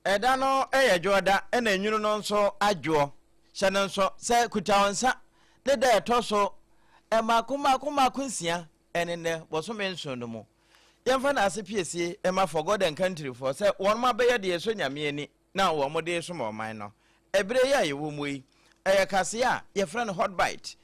Ɛda no yɛ dwoɔda na nwunu no nso adwoɔ. Hyɛ no nso sɛ kuta wo nsa ne da a ɛtɔ so mmaako mmaako mmaako nsia ɛne nnɛ bosome nson no mu. Yɛmfa no ase piesie mma For God and Country foɔ sɛ wɔnom abɛyɛ deɛ ɛsɔ Nyame ani na wɔn de resom ɔman no. Ɛberɛ yi a yɛwɔ mu yi, ɛyɛ kaseɛ a yɛfrɛ no Hot Bite.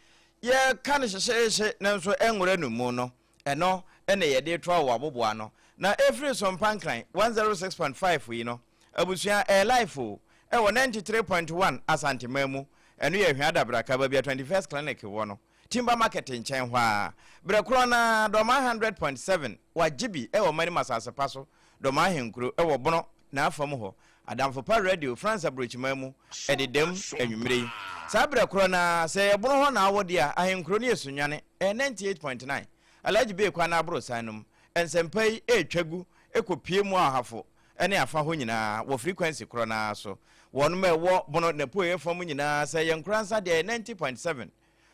Yɛka no hyehyeehye nanso ɛnwora no mu no, Ɛno na yɛde retoa wɔ aboboano. Na ɛfiri Sompa Nkran 106.5 yi no, abusua, ɛyɛ live o, ɛwɔ 93.1 Asanteman mu. Ɛno yɛ Ahwia Adabraka, baabi a 21st Clinic wɔ no, Timber Market nkyɛn hɔ ara. Berɛ korɔ no ara, Dɔmaa 100.7, wɔagye bi wɔ Manim asase pa so, Dɔmaa Ahenkuro, wɔ Bono, n'afa mu hɔ. Adamfo Pa Radio, France Aburokyiman mu, ɛdedam anwummere yi. Saa berɛ korɔ no ara, sɛ ɛyɛ Bono hɔ na awɔ deɛ a, Ahenkuro no yɛ Sunyani, ɛyɛ 98.9, Alhaji Bey kwan no aborosan no mu. Nsɛmpa yi retwa gu kɔpue mu Ahafo ne afa hɔ nyinaa wɔ frequency korɔ no ara so. Wɔnom a ɛwɔ Bono n'apueeɛ fam nyinaa, sɛ ɛyɛ Nkoransa deɛ ɛyɛ 90.7,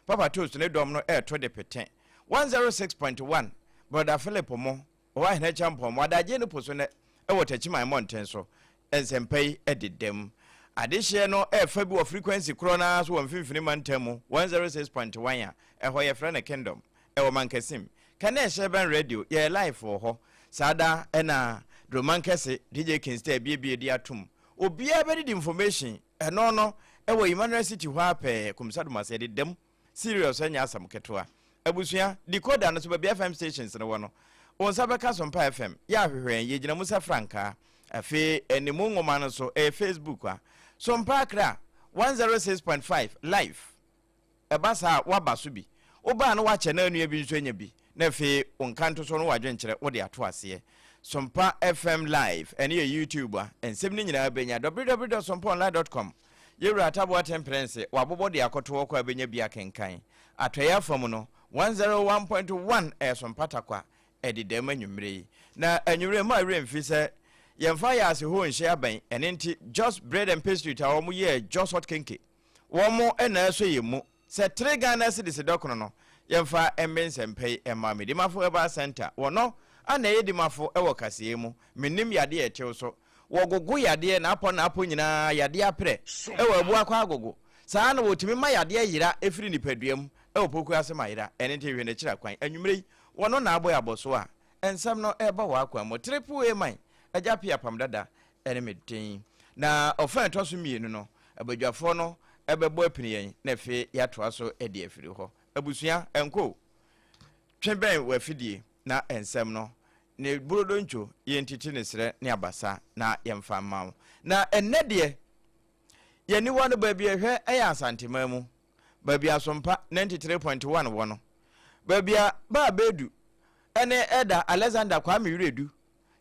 Papa Toast ne dɔm no reto de pete. 106.1, Brɔda Philip mo, Ɔwɔ Ahene Kyampɔn mu, Adagye no po so nnɛ wɔ Takyiman mmɔnten so. Nsɛmpa yi deda mu. Adehyeɛ no refa bi wɔ frequency korɔ no ara so wɔ Mfimfini Mantam mu, 106.1 a ɛhɔ yɛfrɛ no Kingdom, ɛwɔ Mankasim. Kane Hyɛbɛn Radio, yɛyɛ live wɔ hɔ. Saa da na Dromankɛse, DJ Kingstar abiebie de atom. Obiara bɛdidi information, ɛno no wɔ Emmanuel City hɔ ara pɛɛ, Kumsa Domase, ɛdeda mu. Serious ɛnyɛ asɛm ketewa. Abusua, decoder no so baabi FM stations no wɔ no, wo nsa bɛka Sompa FM. Yɛ ahwehwɛ yɛn, yɛgyina mu sɛ frankaa. Afei animu nwoma no so, ɛyɛ Facebook a. Sompa Accra 106.5 live. Ɛba saa a, woaba so bi. Woba a na woakyɛ na onua bi nso anya bi. Na afei wo nkantosoɔ no w'adwenkyerɛ wode ato aseɛ. Sompa FM live, ɛno yɛ YouTube a, nsɛm no nyinaa bɛnya. www.sompaonline.com Yɛwura Ataboa Temperance, wabobɔ de akɔto hɔ kɔ a bɛnya bi akenkan. Atɔeɛ afa mu no, 101.1 ɛyɛ so mpatakwa ɛdedam anwummerɛ yi. Na anwummerɛ mma werɛ mfi sɛ yɛmfa yɛ ase hoo nhyɛ abɛn, ɛno nti Jos Bread and Pastry ta wɔn yɛɛ Jos Hot Kenke. Wɔn na ɛsɔ yɛn mu sɛ 3 Ghana cedis dɔkono no, yɛmfa mme nsɛmpa yi mma Medimafo Herbal Centre. Wɔn a na ɛyɛ dimafo wɔ kaseɛ mu, mennim yadeɛ a ɛtew so, Wɔgogo yadeɛ n'apɔ n'apɔ nyinaa yadeɛ aprɛ wɔ abuakɔ agogo. Saa ara na wɔtumi ma yadeɛ yera firi nipadua mu wɔ poku ase ma yera. Ɛno nti hwɛ n'akyiri akwan. Anwummerɛ yi, wɔno na abɔ yɛn abɔsoɔ a nsɛm no reba w'akwan mu. Triple A man, Agya Pia Apam Dada ne me din. Na ɔfa a ɛtɔ so mmienu no, abadwafoɔ no bɛbɔ apini yɛn na afei yɛatoa so de afiri hɔ. Abusua, ɛnkɔ o. Twe bɛn w'afidie na nsɛm no Ne burodontwo, yɛntiti ne serɛ ne abasa na yɛmfa mma wo. Na ɛnnɛ deɛ, yɛn aniwa no baabi a ɛhwɛ yɛ Asanteman mu, baabi a Asompa 93.1 wɔ no, baabi a Baa Bedu ne Ɛda Alexander Kwame Wiredu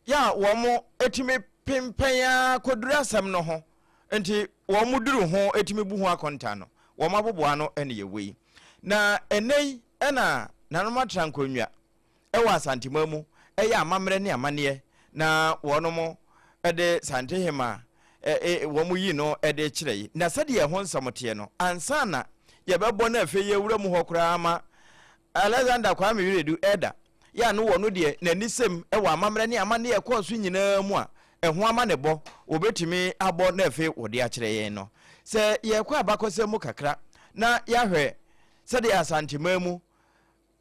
yɛ a wɔn tumi pempɛn ara kɔduru asɛm no ho, nti wɔn duru ho tumi bu ho akonta no, wɔn aboboa ano ne yɛwɔ yi. Na ɛnnɛ yi na Nananom atra nkonnwa wɔ Asanteman mu yɛ amammerɛ ne amanneɛ na wɔnom de Santehema wɔn yi no de kyerɛ yi. Na sɛdeɛ ɛho nsɛm teɛ no, ansa na yɛbɛbɔ no afei yɛwura mu hɔ koraa ma Alexander Kwame Wiredu ɛda yɛ a no wɔ no deɛ n'anisɛm wɔ amammerɛ ne amanneɛ ɛkɔɔ so nyinaa mu a ɛho amanebɔ wɔbɛtumi abɔ na afei wɔde akyerɛ yɛn no. Sɛ yɛkɔ abakɔsɛm mu kakra na yɛahwɛ sɛdeɛ Asanteman mu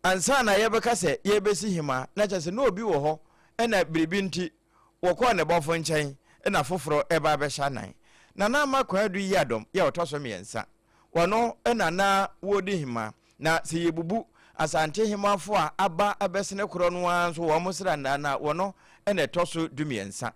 Ansa na yɛbɛka sɛ yɛrebɛsi hema, na kyerɛ sɛ na obi wɔ hɔ na biribi nti wɔkɔɔ ne bɔfo nkyɛn na foforɔ reba abɛhyɛ anan. Nana Ama Kwadu Yiadom yɛ ɔtɔ so mmiɛnsa. Ɔno na na wɔredi hema. Na sɛ yɛbubu Asante hemafo a aba abɛsene korɔ no ara nso wɔn srannaa no a, wɔno na ɛtɔ so dumiɛnsa.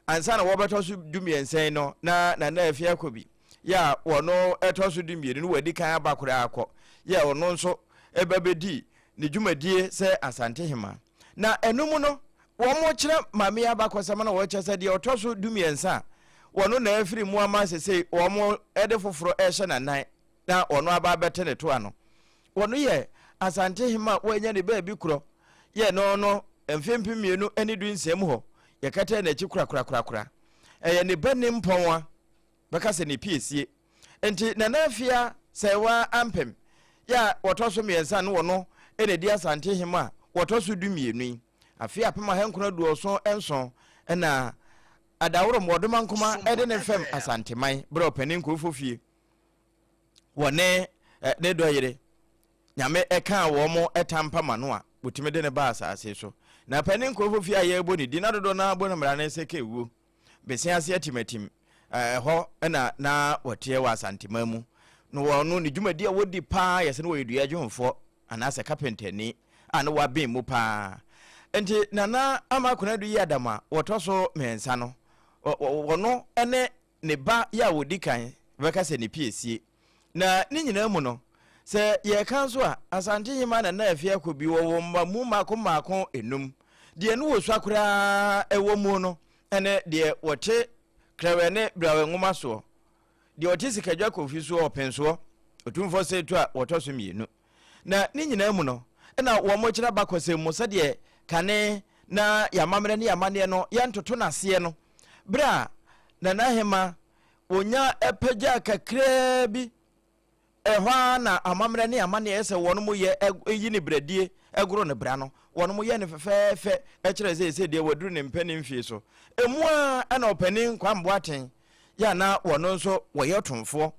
Ansa na wɔbɛtɔ so dumiɛnsa yi no, na Nana Afia Kobi yɛ a wɔno ɛtɔ so dumienu no wadi kan aba koraa kɔ yɛ ɔno nso ɛba bɛdi ne dwumadie sɛ Asantehema. Na ɛno mu no, wɔkyerɛ Maame yi abakɔsɛm na wɔkyerɛ sɛ deɛ ɔtɔ so dumiɛnsa a wɔno na afiri mu ama sesei wɔn de foforɔ ɛrehyɛ n'anan na ɔno aba abɛte ne to ano. Wɔno yɛ Asantehema a wɔanya ne baabi korɔ yɛ no no mfe 2016 mu hɔ yɛkɛtɛɛ n'akyi korakorakorakora. Ɛyɛ ne ba nimpɔn a bɛka sɛ ne piesie. Nti Nana Afia Sɛɛwaa Ampem yɛ a wɔtɔ so mmiɛnsa no wɔno na ɛdi Asante hema a wɔtɔ so 12 yi. Afe 1977 na Adaworo Mmoɔdoma Nkoma de ne fam Asanteman berɛ ɔpanin Nkurofo fie wɔ ne ne dɔ yere Nyame ɛkaa wɔn ɛtampa ma no a wɔtumi de no baa asase so. Na panin Nkurofo fie a yɛrebɔ ne din na dodoɔ no ara bɔ no mmara ne sɛ Kewuo. Bese ase atimatim, ɛhɔ na na wɔteɛ wɔ Asanteman mu. Na wɔn ne dwumadi a wɔdi paa yɛ sɛ na wɔyɛ dua dwomfoɔ anaasɛ kapentani a na wɔaben mu paa. Nti Nana Ama Konadu Yiadam a wɔtɔ so mmiɛnsa no, wɔno ne ne ba yɛ a wɔdi kan bɛka sɛ ne piesie. Na ne nyinaa mu no, sɛ yɛreka nso a, Asante Hemaa Nana Afia Kobi wɔwɔ mma mu mmaako mmaako enum. Deɛ ne wɔsua koraa wɔ mu no ne deɛ wɔte Krɛwɛ ne Brawɛ nwoma soɔ, deɛ ɔte Sikadwa Kofi soɔ Ɔpensoɔ, Otumfoɔ Seetu a wɔtɔ so mmienu. Na ne nyinaa mu no, na wɔkyerɛ abakɔsɛm mu sɛdeɛ kane na yɛn amammerɛ ne yɛn amanneɛ no yɛntoto no aseɛ no, berɛ a Nana Hemaa wɔnya pagyaa kakraa bi, ɛhɔ ara na amammerɛ ne amanneɛ sɛ wɔn yɛ yi ne bradie goro ne bra no, wɔn yɛ no fɛfɛɛfɛ kyerɛ sɛ ɛsɛ deɛ waduru ne mpanin mfie so. Emu ara na ɔpanin Kwame Boateng yɛ a na wɔn nso wɔyɛ ɔtomfoɔ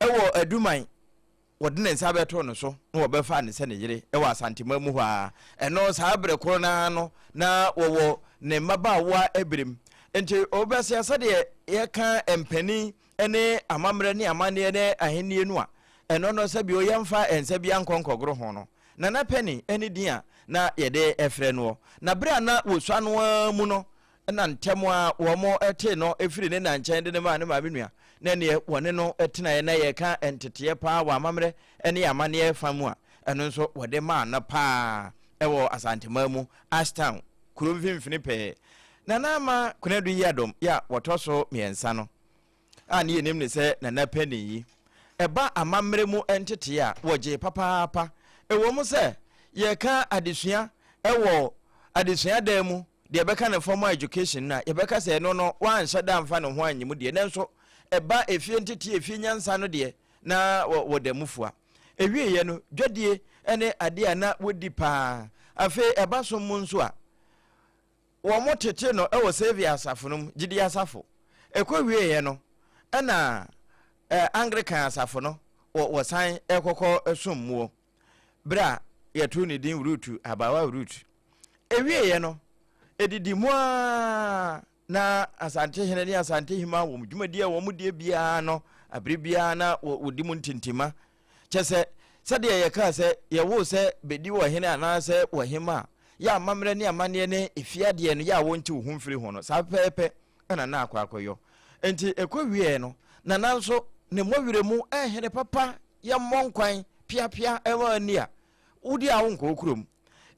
wɔ Aduman, wɔde ne nsa bɛtoo no so na wɔbɛfaa no sɛ ne yere wɔ Asanteman mu hɔ ara. Ɛno saa bere koro no ara no na wɔwɔ ne mmabaawa berem. Nti wobɛsea sɛdeɛ yɛka mpanin ne amammerɛ ne amanneɛ ne ahennie no a, ɛno no sɛbio yɛmfa nsa bi ankɔ nkɔgoro ho no, Nana Panin ne din a na yɛde frɛ noɔ. Na berɛ a na wɔsua no ara mu no, na ntɛm ara wɔtee no firii ne na nkyɛn de no maa ne maame nua, na ɛnneɛ wɔne no tenaeɛ. Na yɛreka nteteeɛ paa wɔ amammerɛ ne amanneɛ fa mu a, ɛno nso wɔde maa no paa wɔ Asanteman mu, Ashtown kuro mfimfini pɛɛ. Nana Ama Konadu Yiadom yɛ a wɔtɔ so mmiɛnsa no, a ne yɛnim no sɛ Nana Panin yi, ɛba amammerɛ mu ntetee a, wɔgyee papaapa. Ɛwɔ mu sɛ yɛreka adesua wɔ adesua dan mu, deɛ yɛbɛka no formal education no a, yɛbɛka sɛ ɛno no wanhyɛ da amfa ne ho annye mu deɛ, nanso ɛba efie ntetee, efie nyansa no deɛ, na wɔda mu fua. Ɛwieeɛ no, dwadie ne adeɛ a na wɔdi paa. Afei ɛba som mu nso a, Wɔtetee no wɔ Saviour Asafo no mu, gyidi asafo. Ɛkɔwieeɛ no, ɛna Anglican asafo no wɔsan kɔkɔ som muo berɛ a yɛtoo ne din Ruth, Abaawa Ruth. Ɛwieeɛ no, ɛdidi mu ara na Asantehene ne Asantehema wɔn dwumadie a wɔn die biara no, abere biara na wɔdi mu ntintima. Kyɛ sɛ, sɛdeɛ yɛkaa sɛ yɛwoo sɛ bɛdi ɔhene anaasɛ ɔhemmaa a, yɛ amammerɛ ne amanneɛ ne efie adeɛ no yɛ a wonte wo ho mfiri ho no, saa pɛpɛɛpɛ na na akɔ akɔyɔ. Enti ɛkɔwieɛ no, Nana nso ne mmɔwerɛ mu ɛhene papa yɛmmɔ nkwan piapia ɛma ani a, wodi a wonkɔ wo kurom.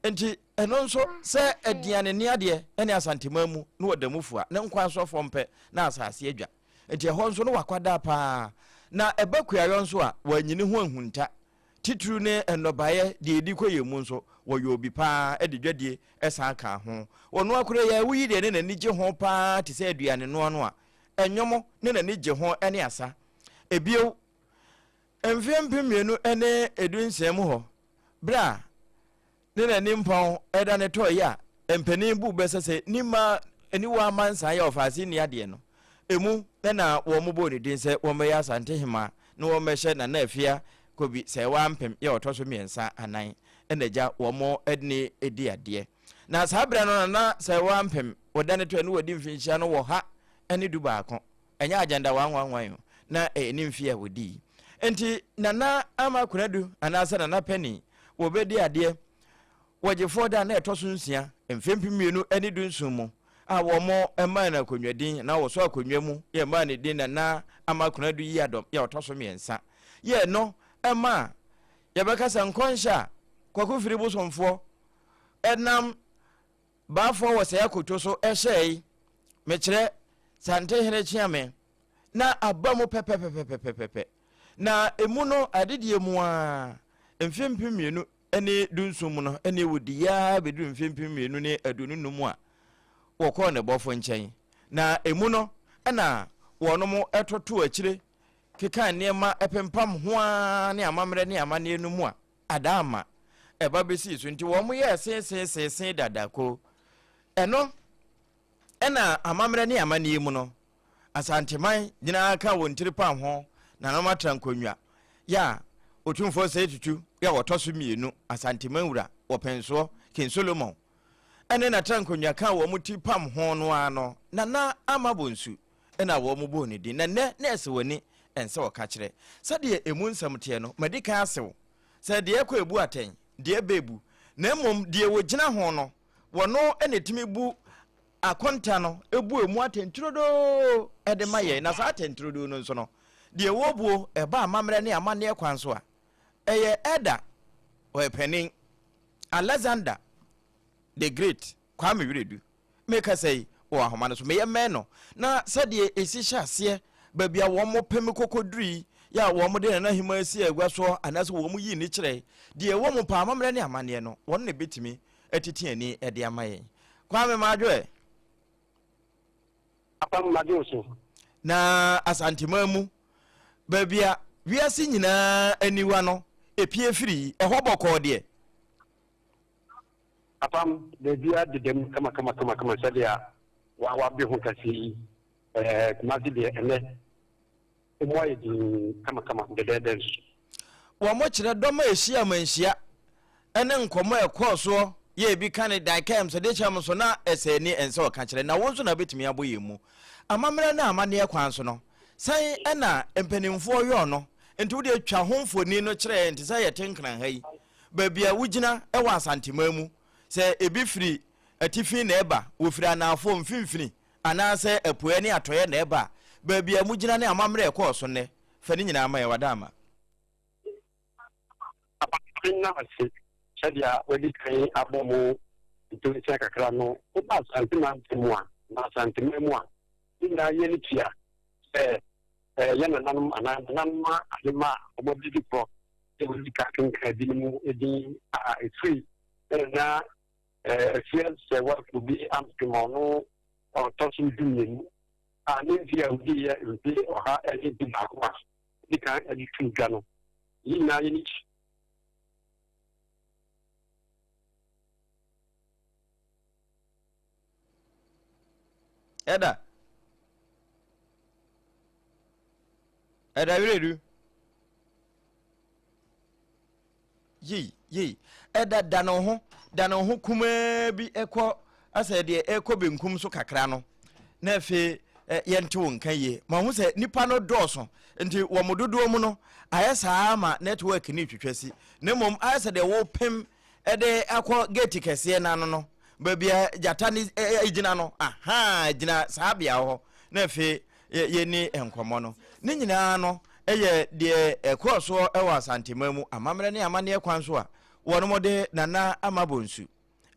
Enti ɛno nso sɛ aduane ne adeɛ ne Asanteman mu na wɔda mu fua, ne nkwan so fam pɛ na asase adwa. Enti ɛhɔ nso no wakwadaa paa. Na ɛba kuayɔ nso a, wɔanyi ne ho anhunta. Titiriw ne nnɔbaeɛ deɛ ɛdi kɔ yɛn mu nso, wɔyɔɔ bi paa de dwadie san kaa ho. Ɔno akora yi a woyi deɛ ne n'ani gye ho paa te sɛ aduanenoa no a, nnwom ne n'ani gye ho ne asa. Ebio, mfeɛ 2016 mu hɔ, berɛ a ne n'animpɔn da ne tɔɔ yi a mpanin bu bɛ sɛ sɛ ni mma aniwa amansan yɛ ɔfaase nni adeɛ no, emu na wɔn bɔɔ ne din sɛ wɔmmɛyɛ Asantehemaa na wɔmmɛhyɛ Nana Afia Kobi Sɛɛwaa Mpem yɛ ɔtɔ so mmiɛnsa anan na agya wɔn ne di adeɛ. Na saa berɛ no Nana Sɛɛwaa Mpem wɔda ne tɔɛ no wadi mfinhyia no wɔ ha ne 11. Ɛnyɛ agenda wanwanwan o, na ɛyɛ ne mfeɛ a wɔdii. Nti Nana Ama Konadu anaasɛ Nana Panin wɔbɛdi adeɛ wɔ Gyefoɔ da a na ɛtɔ so nsia, mfeɛ 2017 mu a wɔn maa no akonnwa din anaa wɔsɔ akonnwa mu yɛ maa ne din Nana Ama Konadu Yiadom yɛ ɔtɔ so mmiɛnsa. Yɛ no ɛma yɛbɛka sɛ nkɔnhyɛ a Kwaku Firi Bosomfoɔ ɛnam Baafoɔ wɔ sɛɛ akoto so hyɛɛe, mekyerɛ, Santehene Kyeame, na aba mu pɛpɛpɛpɛpɛpɛ. Na emu no adedie mu ara, mfeɛ 2017 mu no, ɛne wɔdiiɛ ara bɛduru mfeɛ 2025 a wɔkɔɔ ne bɔfo nkyɛn. Na emu no na wɔnom totoo akyire kekaa nneɛma pempam ho ara ne amammerɛ ne amanneɛ no mu a ada ama ɛba besii so nti wɔn yɛɛ see see see see dada ko. Ɛno Ɛna amammerɛ ne amanneɛ mu no, Asanteman nyinaa ka wɔn tiri pam ho Nananom atra nkonnwa yɛ a Otumfoɔ Osei Tutu yɛ a ɔtɔ so mmienu, Asanteman wura wɔ Pɛnsoɔ, King Solomon, ɛne n'atra nkonnwa ka wɔn ti pam ho no ara no, Nana Ama Bonsu na wɔn bɔɔ ne din. Na nnɛ na ɛsɛ w'ani ɛnsɛ ɔka kyerɛ. Sɛdeɛ ɛmu nsɛm teɛ no, madi kan ase wo sɛ deɛ ɛkɔ ɛbu atɛn, deɛ ɛba ɛbu, na mmom deɛ wɔgyina ho no, wɔno na ɛtumi bu akonta no, ɛbu ɛmu atɛn turodoo de ma yɛn. Na saa atɛn turodoo no nso no, deɛ wɔbuo ɛba amammerɛ ne amanneɛ kwan so a, ɛyɛ Elder, ɔyɛ panin, Alexander the Great, Kwame Wiredu. Mekasa yi wɔ ahoma no so, meyɛ mmɛn no, na sɛdeɛ ɛsi hyɛ aseɛ, baabi a wɔn pem kɔkɔdurui, yɛ a wɔn de Nana Ahemaa si agua soɔ, anaasɛ wɔn yii ne kyerɛe, deɛ ɛwɔ mu paa, amammerɛ ne amanneɛ no, wɔn na ɛbɛtumi atiti ani de ama yɛn. Kwame Madwo ɛ? Apam Madwo so. Na Asanteman mu, baabi a wiase nyinaa aniwa no ɛpue firi yi, ɛhɔ bɔkɔɔ deɛ? Apam, baabiara deda mu kamakamakamakama sɛdeɛ wabe ho kɛseɛ yi. Ɛɛ, Kumasi deɛ ɛnnɛ, emu ayɛ dinn kamakama dɛdɛɛdɛ nso. Wɔkyerɛ dɔm a ɛhyia amanhyia ne nkɔmmɔ a ɛkɔɔ soɔ yɛ ebi ka ne Daekem so de kyɛm so na ɛsɛ ani ɛnsɛ ɔka kyerɛ na wo nso na wobɛtumi abɔ yɛn mu amammerɛ ne amanneɛ kwan so no sɛn na mpanimfoɔ yɔɔ no nti wodeɛ twa ho mfoni no kyerɛ yɛn te sɛ yɛte Nkran ha yi baabi a wogyina wɔ Asanteman mu sɛ ebi firi atifi na ɛba wɔfiri anaafoɔ mfimfini anaasɛ apueɛ ne atɔeɛ na ɛba a baabi a mogyina ne amammerɛ ɛkɔɔ so nnɛ Fa ne nyinaa ma yɛn, w'adaama. Abakɔsɛm no ase sɛdeɛ wadi kan abɔ mu mprɛnsia kakra no, woba Asante mantam mu a, anaa Asanteman mu a, ne nyinaa yɛ ne tua sɛ yɛn nananom anaa nananom ahemma a wɔabɛdi korɔ sɛ wɔdi ka kenkan binom din a ɛfiri yɛn nana Afia Sɛwa Kubi Ampem ɔno ɔtɔ so 12 a ne mfe a odii yɛ mfe 111 a odi kan de too dwa no, yɛn nyinaa yɛn ani gye. Ɛda. Ɛda werɛdu. Yei, yei. Ɛda da ne ho, da ne ho kumaa bi kɔ asɛ deɛ ɛkɔ benkum so kakra no, na afei yɛnte wo nka yie. Ma ho sɛ nipa no dɔɔso, nti wɔn dodoɔ mu no ayɛ saa ma network ne twitwa si. Na mmom ayɛ sɛ deɛ wopem de akɔ gate kɛseɛ no ano no, baabi a gyata no gyina no, aha, gyina saa bea hɔ, na afei yɛnni nkɔmmɔ no. Ne nyinaa no yɛ deɛ ɛkɔɔ soɔ wɔ Asanteman mu amammerɛ ne amanneɛ kwan so a wɔnom de Nana Ama Bonsu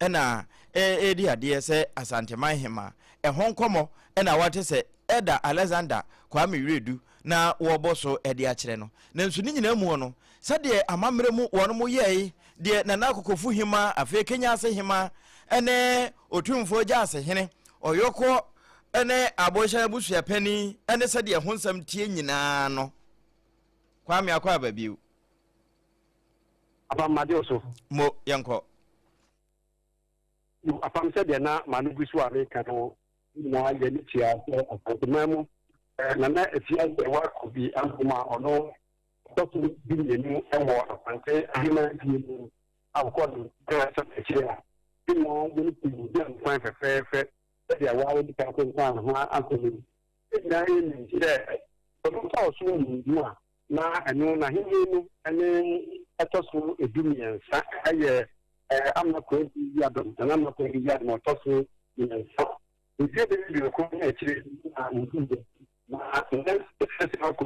na ɛredi adeɛ sɛ Asanteman Hemaa. Ɛho nkɔmmɔ na wate sɛ Elder Alexander Kwame Wiredu na wɔrebɔ so de akyerɛ no. Nanso ne nyinaa muo no, sɛdeɛ amammerɛ mu wɔnom yɛɛe, deɛ Nana Akokofu Hemaa, afei Kenyase Hemaa ne Otumfoɔ Gyaasehene, Ɔyɔkɔ ne Abohyɛn abusua panin ne sɛdeɛ ɛho nsɛm teɛ nyinaa no, Kwame akɔ aba bio. Apam magye wo so. Mo, yɛnkɔ. Yo, Apam sɛdeɛ na m'ano gu so a meka no nyinaa yɛ ne tua sɛ Asanteman mu Nana Afia Serwaa Kobi Ampom a ɔno ɔtɔ so 12 wɔ Asante Aheman fie mu a ɔkɔɔ ne nkran sɛ akyire a ne nyinaa yɛ ne pii gyina ne kwan fɛfɛɛfɛ sɛdeɛ waa wadi kan kenkan ho asɛm yi. Yɛn nyinaa nim sɛ ɔno tɔɔ so mmienu a na ɛno n'ahenni no ne ɛtɔ so 13 yɛ Ama Kwadu Yiadom, Nana Ama Kwadu Yiadom ɔtɔ so mmiɛnsa. Mfeɛ bɛyɛ 90 ne akyire na ɔwuiɛ, na nnɛ sɛ wakɔ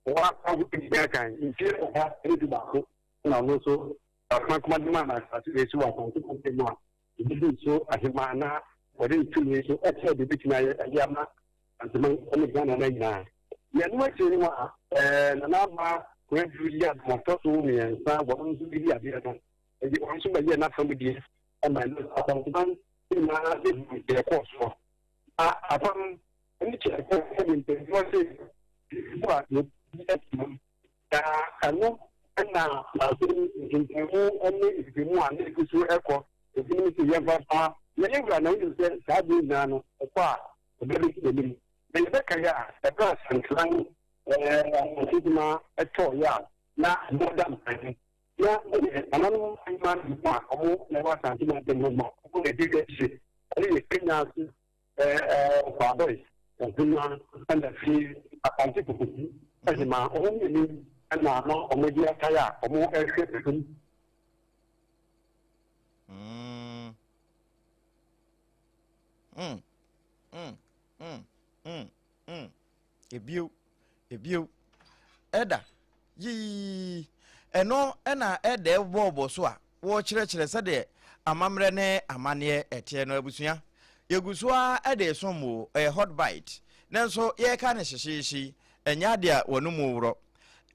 wakɔ kan mfeɛ 111 na ɔno nso akoma de maa no asase wei so wɔ Asante mantam mu a Ebedii so ahemaa na wɔde ne tumi nso kyerɛɛ deɛ ebetumi ayɛ de ama Asanteman ne Ghana no nyinaa. Na ɛno akyiri no a Nana Ama Konadu yii Adom a ɔtɔ so mmiɛnsa wɔn nso bedi adeɛ no, ɛde wɔn nso bɛyɛɛ n'afa mu deɛ ma ɛno nso Asanteman nyinaa bɛhuu deɛ ɛkɔɔ soɔ. Na apam ne kyerɛ sɛ sɛdeɛ mpanimfoɔ se biribi a yɛdi atum Na ɛno na afei nkenkanmu ne nhwehwɛmu a na egu so rekɔ. Ebinom se yɛmfa mfa Na yɛn Wura na wonim sɛ saa adeɛ nyinaa no ɛkɔ a ɛba bɛsi n'anim. Na yɛbɛkae a, ɛberɛ a Santran Asante Hema tɔɔeɛ a na ɛno da mpan no, na ɛyɛ nananom ahemmaa mmienu a wɔn na ɛwɔ Asante mantam hɔ ma wɔn na ɛdi akyire, ɛno yɛ Kenya ase Ɔkwaadɔe Ɔhema ɛna afei Asante Kokoku Ɔhema. Wɔn mmienu na na wɔadi atae a wɔrehwɛ ɛdom. Mm. Mm. Mm. Mm. Mm. Mm. Ebio. Ebio. Ɛda. Yii. Ɛno ɛna ɛda ɛbɔɔbɔ so a wɔkyerɛkyerɛ sɛdeɛ amammerɛ ne amanneɛ ɛteɛ no abusua. Yɛgu so ara ɛde resom o, ɛyɛ hot bite. Nanso yɛreka no hyehyeehye yi, ɛnyɛ adeɛ a wɔn mu worɔ.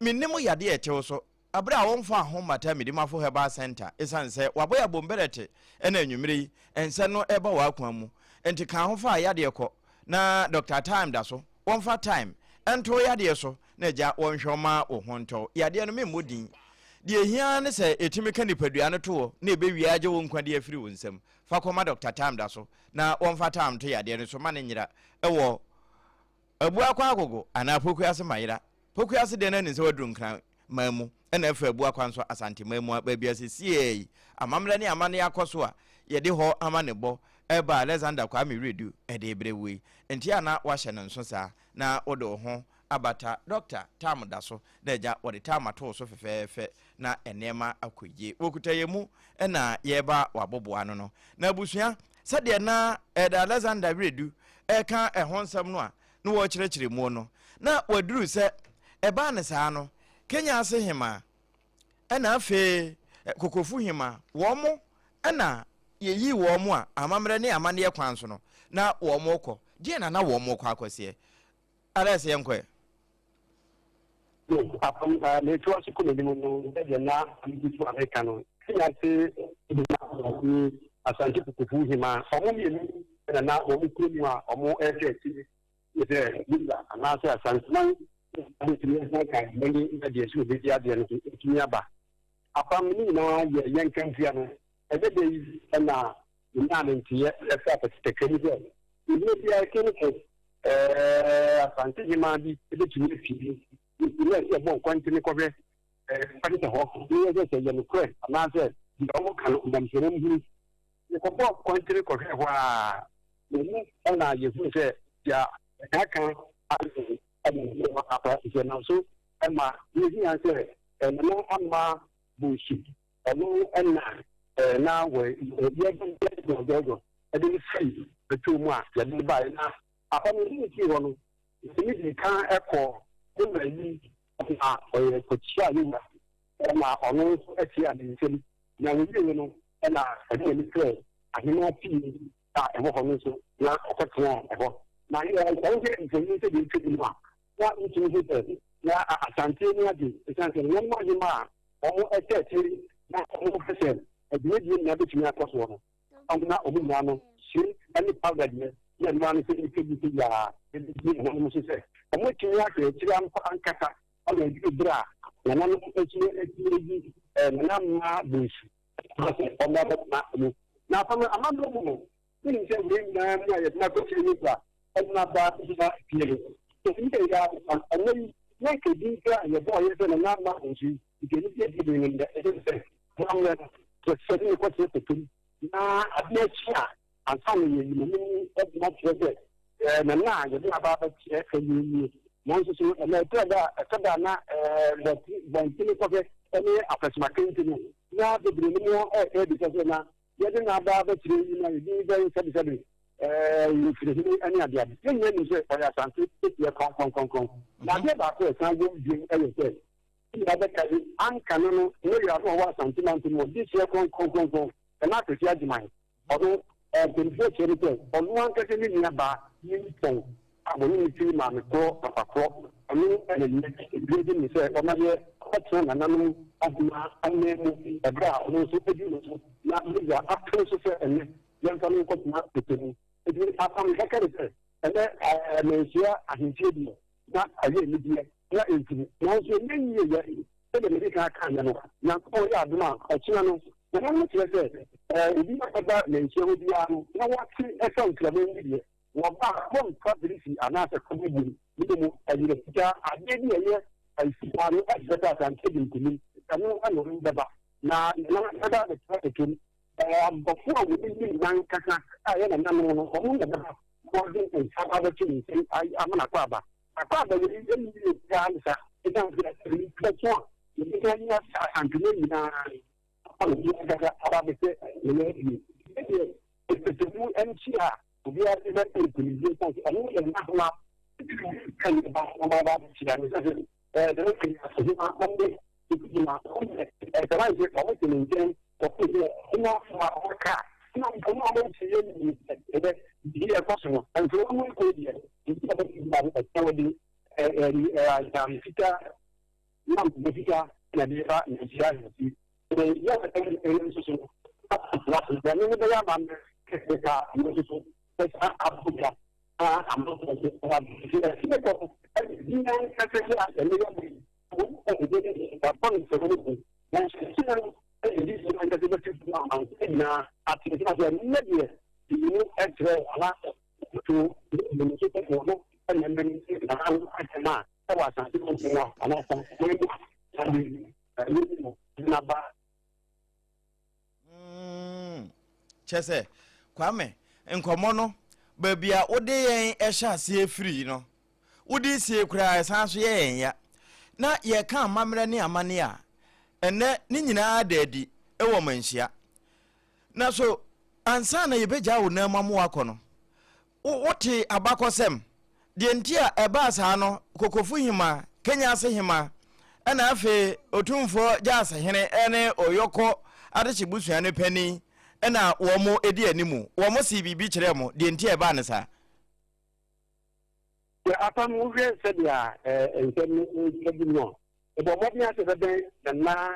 Mennim yadeɛ a ɛtew so, Bere a wɔmfaa ho mmata Medimafo Herbal Centre esiane sɛ wɔabɔ yɛn abomberɛte na anwummere yi nsɛm no reba w'akwan mu nti ka ho fa yadeɛ kɔ na Doctor Time da so wɔmfa time nto wo yadeɛ so na agya wɔnhwɛ wo ma wo ho ntɔ wo. Yadeɛ no memmɔ din. Deɛ ɛhia ara ne sɛ ɛtumi ka nipadua no to hɔ na ɛbɛwie agye wo nkwa de afiri wo nsam. Fa kɔma Doctor Time da so na wɔmfa time nto yadeɛ no so ma no nyera wɔ Abuakwa Agogo anaa Pokuase Mayera. Pokuase deɛ na nim sɛ waduru Nkran man mu ɛna afa Abuakwa nso Asante man mu a baabi a sesiei yi amammerɛ ne amanneɛ akɔ so a yɛde hɔ amanebɔ ɛreba Alexander Kwame Wiredu ɛde rebrɛ wo yi nti a na wahyɛ no nso saa na wode wo ho abata Dɔkta Tam da so na agya wɔde tam ato wo so fɛfɛɛfɛ na nneɛma akɔ yie. Wɔkuta yɛn mu na yɛreba w'aboboa ano no. Na abusua, sɛdeɛ na Elder Alexander Wiredu reka ɛho nsɛm no a na wɔrekyerɛkyerɛ muo no, na waduru sɛ ɛbaa no saa no, Kenya ase hemaa ɛna afei Kokofu hemaa, wɔn na yɛyii wɔn a amammerɛ ne amanneɛ kwan so no, na wɔn rekɔ. Deɛn na na wɔn rekɔ akɔseɛ? Alex yɛnkɔ ɛ. Yo, apam a metoa so kɔ m'anim no, sɛdeɛ na megu so a meka no, Kenya ase hema ne Asante Kokofu hema, wɔn mmienu na na wɔn kura mu a wɔrehwɛ akyiri sɛ Yuda anaasɛ Asanteman bɛtumi asan ka wɔn ani na deɛ ɛsɛ wɔbɛdi adeɛ no so atumi aba. Apam no nyinaa yɛ yɛn nkamfua no, ɛnyɛ dɛ yi na Menyaa ne nteɛ faa pɛsɛpɛkɛ mu sɛ, mmerɛ biara ɛte ne sɛ Asante hemaa bi bɛtumi apue nti na ɛsɛ yɛbɔ nkwantene kɔhwɛ kɔhwehwɛ hɔ na yɛhwɛ sɛ ɛyɛ nokorɛ anaasɛ deɛ wɔka no nam sɛ wɔn hunu. Yɛkɔbɔɔ nkwantene kɔhwɛɛ hɔ a, na ɛmu na yɛhunu sɛ deɛ ɛka ayɛ ɛna ɛwɔ apa nti ɛnam so ma yɛhia sɛ Nana Ama Bonsu Ɔno na na wɔyɛ de no firi bɛtoo mu a yɛde no baeɛ. Na papa no yɛde no firi hɔ no, yɛde no dii kan kɔɔ ne wura anim na ɔyɛ kɔkyiaa ne wura, na ɔno nso kyiaa ne nsam. Na wɔwieeɛ no na ɔde n'ani kyerɛɛ ahemaa fie a ɛwɔ hɔ no nso, na ɔkɔtenaa ɛhɔ. Na sɛ wohwɛ mfonin sɛdeɛ ɛtwa mu no a, na wotumi hu sɛ na Asante ani agye ɛsiane sɛ nneɛma ahemaa a wɔhyɛ akyire na wɔhwɛ sɛ dwumadie nyinaa bɛtumi akɔ soɔ no, wɔn na wɔn nyinaa no hyire ne powder deɛ na ɛno ara ne sɛ ɛtwa bi sɛ yia ɛbɛdi ɛhɔnom so sɛ wɔatumi ahwɛ akyire ampa ankasa ama ɛduru berɛ a nananom atumi atumi ayi nana mmaa bonsu sɛ wɔn abɛtena mu na afam amammerɛ mu no. Wonim sɛ wei nyinaa mu a yɛde no akɔkyerɛ ne wura de no aba hema fie no, ɛtumi sɛ yɛyɛ adepa. Ɛnnɛ yi, na anka edin koraa a yɛbɔɔ yɛ sɛ Nana Ama Bonsu yi, nka ɛno bi adi den nnɛ. Ɛsɛ sɛ amammerɛ no, yɛsɛ de no kɔkyerɛ kɔtom, na adeɛ akye a, ansa na yɛayi n'anim de no akyerɛ sɛ Nana a yɛde no aba abɛkyerɛ ɛyɛ nie. Nanso so ɛnnɛ ɛtɔ da a, ɛtɔ da a na bɔntene kɔhwɛ ne afɛsomakente no, na bebree no mu ɛreka abisa sɛ na Yɛde no aba abɛkyerɛ yi na yɛde bɛn sɛbesɛbe ɛɛ mfirihene ne adeade. Yɛn nyinaa nim sɛ ɔyɛ Asante teɛ krɔnkrɔnkrɔnkrɔn. Na adeɛ baako a ɛsan wom bio yɛ sɛ, yɛn nyinaa bɛkae anka no no Mayor a na ɔwɔ Asante mantam mu, ɔde teɛ krɔnkrɔnkrɔnkrɔn, Nana Akwasi Agyeman. Ɔno, mpanimfoɔ kyerɛ no sɛ ɔno ankasa ne nua baa Nimpɔn a wɔne no firi maame korɔ papa korɔ, ɔno na nnɛ yɛgye no sɛ ɔma yɛ ɔtena nananom ahema ananmu ɛberɛ a ɔno nso adi ne so na Yehowa apene so sɛ ɛnnɛ yɛmfa no nkɔtena pɛpɛ mu. Enti apam kɛkɛ ne sɛ ɛnnɛ manhyia ahemfie deɛ na ɛyɛ anigyeɛ na ɛmfiri nanso ɛnyɛ yie yɛ sɛdeɛ mede kan kaeɛ no, Nyankopɔn yɛ adom a ɔkyena no. Nananom kyerɛ sɛ, obi a ɔba manhyia hɔ biara no, na wate sɛ nkraman yi deɛ, wɔba a, wɔmfa birisi anaasɛ kɔbɔ bio, na mmom ɛyerɛ fitaa, adeɛ bi a ɛyɛ fitaa no kyerɛ sɛ Asante adi nkonim, ɛno na wɔde bɛba. Na Nana bɛba abɛtra ɛtwam. Abɔfoɔ a wɔnim n'ankasa a ɛyɛ nananom no, wɔn na ɛbɛba na wɔde nsa abɛto ne nsam ama no akwaaba. Akwaaba wei nni yie biara ne saa, ɛsiane sɛ nnipa ko a wɔdi kan nya Asantuma nyinaa no, ama obi ankasa aba abɛsɛ ne nan abien. Ɛno deɛ, mpɛsɛmu nkyea a obiara de bɛpɛ nkonimdie ɛsiane sɛ ɛno yɛ n'ahoma kan ba na ɔba abɛkyia no. Ɛsiane sɛ ɛɛ deɛ ɔka yi ahoma ɔne ɛgyina ɔne ɛsɛman sɛ ɔmo te ne nkyɛn kɔpem sɛ ɔmo afoma ɔmo kaa na ɔmo a ɔmo nkyɛ yɛ nim sɛ ɛbɛ biribi ɛkɔ so no nso ɔmo nkɔ deɛ nti a bɛsi gyina no ɛsɛ wɔde ɛɛ ntaade fitaa na ntoma fitaa na ɛde ba Nigeria ahemfie ɛɛ yɛ a ɛyɛ nso so no ɛno no bɛyɛ amammerɛ kɛse paa ɛno nso so bɛsa abɔ dwa na amanfoɔ nso ɛsɛ kɔ ɛde bi ankasa yɛ a ɛno yɛ mo Wɔabɔ no nsɛmma no mu, nanso nkyene no na ɛdi so ankasa bɛte so ma amansan nyinaa ate nka sɛ nnɛ deɛ mmienu kyerɛ anaasɛ to mmienu so sɛ wɔn na ɛmɛ no na asɛm a ɛwɔ asase no mu a anaasɛ man mu a saa bere yi ɛyɛ mu na ba. Mm, kyɛ sɛ Kwame, nkɔmmɔ no baabi a wode yɛn hyɛ aseɛ firi no, wode sie koraa ɛsan so yɛ yɛn ya. Na yɛka amammerɛ ne amanneɛ a, ɛnnɛ ne nyinaa da adi wɔ manhyia. Na so ansa na yɛbɛgyaa wo nan mu ama woakɔ no, Wote abakɔsɛm, deɛ nti a ɛbaa saa no, Kokofo Hima, Kenyase Hima, ɛna afei Otumfoɔ Gyasi Hene ne Oyoko Adehye busua no panin na wɔn di animu. Wɔn see biribi kyerɛɛ mo, deɛ nti a ɛbaa no saa? Sɛ apam wohwɛ sɛdeɛ nsɛm no redi mu a, bɔ mmɔden ara sɛ bɛbɛn Nana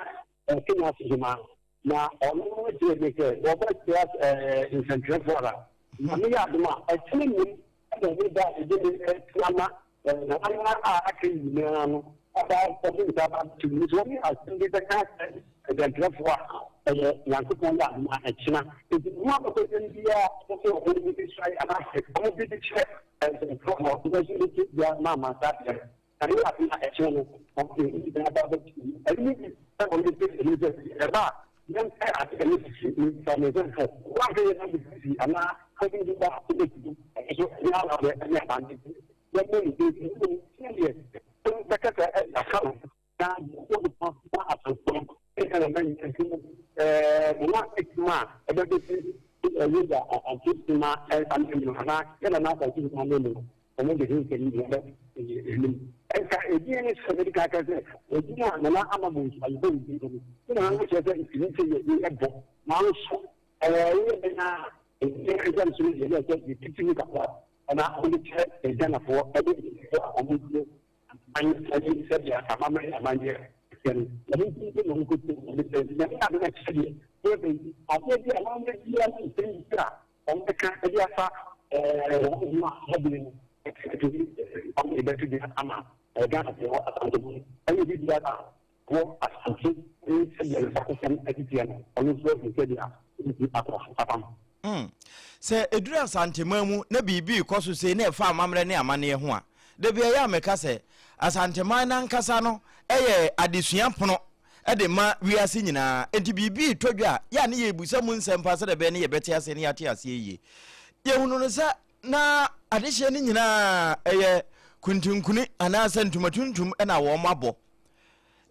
Kenyase Hima Na ɔno kyerɛ me sɛ wɔbɛkyerɛ nsɛntwerɛfoɔ ara. Nyame yɛ adom a, ɛkyene mmom na ɛne da a yɛde me tena ma nananom a aka nyinaa no aba wɔde nsa aba abɛto mu. Nti wɔne asɛm bi bɛka akyerɛ nsɛntwerɛfoɔ a, ɛyɛ Nyankopɔn yɛ adom a, ɛkyena. Nti ho abakɔsɛm biara a ɛsɛ sɛ wɔde suae anaasɛ wɔde kyerɛ nsɛntwerɛfoɔ no, wɔbɛso de to dwa ma amansan adeɛ no. Na ne ade a ɛkyerɛ no, ɔde ne nyinaa ba bɛto mu. Ɛno ne bi sɛ wɔde sɛ ɛno sɛ ɛba a, yɛmpɛ ade a ɛyɛ sisi ne nsa ne nsa nsa. Woanhwɛ yɛ na sisi anaa fɔbi bi ba a, wobɛtutu. Ɛno nso ɛnyɛ awadeɛ ɛne amane nti yɛmmɔ ne din. Na mmom sɛdeɛ bɛka sɛ yɛaka no na yɛbɔ no ma asanfoɔ ɛka na manya nti no ɛɛ na adwuma a ɛbɛbɛsi ɛyɛ asante ma anam no anaa yɛ nana asante ma anam no. Wɔn de ho nsɛm nyinaa bɛ anim. Nka edin ne sɛ mede kan ka sɛ edin a Nana Ama Bonsu ayebɔ ne din no, ne nana no kyerɛ sɛ mfiri sɛ yɛ yɛ bɔ. Nanso ɛɛ woyɛ dɛn a edin ankasa nso no deɛ na ɛsɛ yɛtiti mu kakra na wɔde kyerɛ Ghanafoɔ ɛne nkurɔfoɔ a wɔn Aman ne sɛdeɛ amammerɛ ne amanneɛ teɛ no, ɛno nti mpo na wɔkɔtu wɔn de sɛ Nyame adom ɛkyɛ deɛ, wɔbɛ yi adeɛ bi a amammerɛ biara ne nsɛm bi a wɔbɛka de afa wɔn ho a wɔbene no ɛtumi wɔn de bɛto dwa ama Ghanafoɔ Asanteman ɛne obi biara a wɔ Asante ne sɛdeɛ ne bakɔsɛm teteɛ no, ɔno nso ahu sɛdeɛ ɔbɛsi akɔ apam. Mm. Sɛ ɛduru Asanteman mu na biribi rekɔ so sei na ɛfa amammerɛ ne amanneɛ ho a, da bi ɛyɛ a meka sɛ, Asanteman no ankasa no yɛ adesua pono de ma wiase nyinaa. Enti biribi retɔ dwa a, yɛ a ne yɛrebisa mu nsɛm paa sɛdeɛ ɛbɛyɛ ne yɛbɛte aseɛ ne yɛate aseɛ yie. Yɛhunu no sɛ na adehyeɛ no nyinaa ɛyɛ kuntunkuni anaasɛ ntoma tuntum na wɔn abɔ.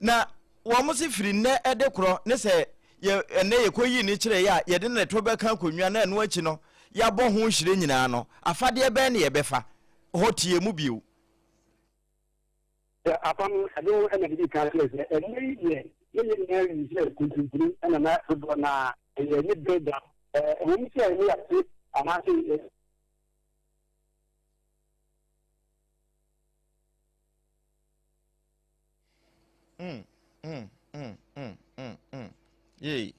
Na wɔn se firi nnɛ de korɔ ne sɛ yɛ ɛnnɛ yɛkɔyii ne kyerɛeɛ a yɛde ne to bɛka akonnwa na ɛno akyi no yɛabɔ ho hyire nyinaa no, afadeɛ bɛn ne yɛbɛfa? Hɔ tie mu bio. Sɛ apam no, ɛno na mede kan kyerɛ sɛ ɛnnɛ yi deɛ na yɛn nyinaa nim sɛ kuntunkuni na na dodoɔ no ara ɛyɛ ne bere da. Ɛwom sɛ ne yɛate anaasɛ Mm, mm, mm, mm, mm, mm. Yei,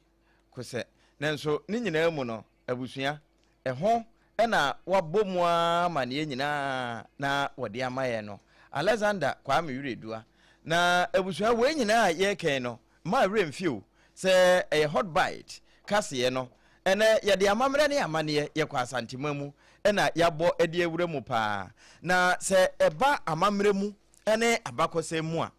kosɛ. Nanso ne nyinaa mu no, abusua, ɛho na wabɔ mu ara ma neɛ nyinaa na wɔde ama yɛn no. Alexander Kwame Wiredua. Na abusua, wei nyinaa a yɛrekɛn no, mma werɛ mfi o. sɛ ɛyɛ Hot Bite kaseɛ no. Ɛnɛ yɛde amammerɛ ne amanneɛ yɛkɔ Asantema mu na yɛabɔ de awura mu paa. Na sɛ ɛba amammerɛ mu ne abakɔsɛm mu a,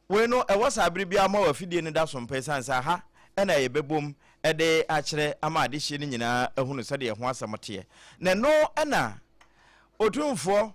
wei no ɛwɔ saa bere biara ma w'afidie no da so mpa ɛsiane sɛ aha na yɛbɛbom de akyerɛ ama adehyeɛ no nyinaa ahunu sɛdeɛ ɛho asɛm teɛ. Na ɛno na Otumfoɔ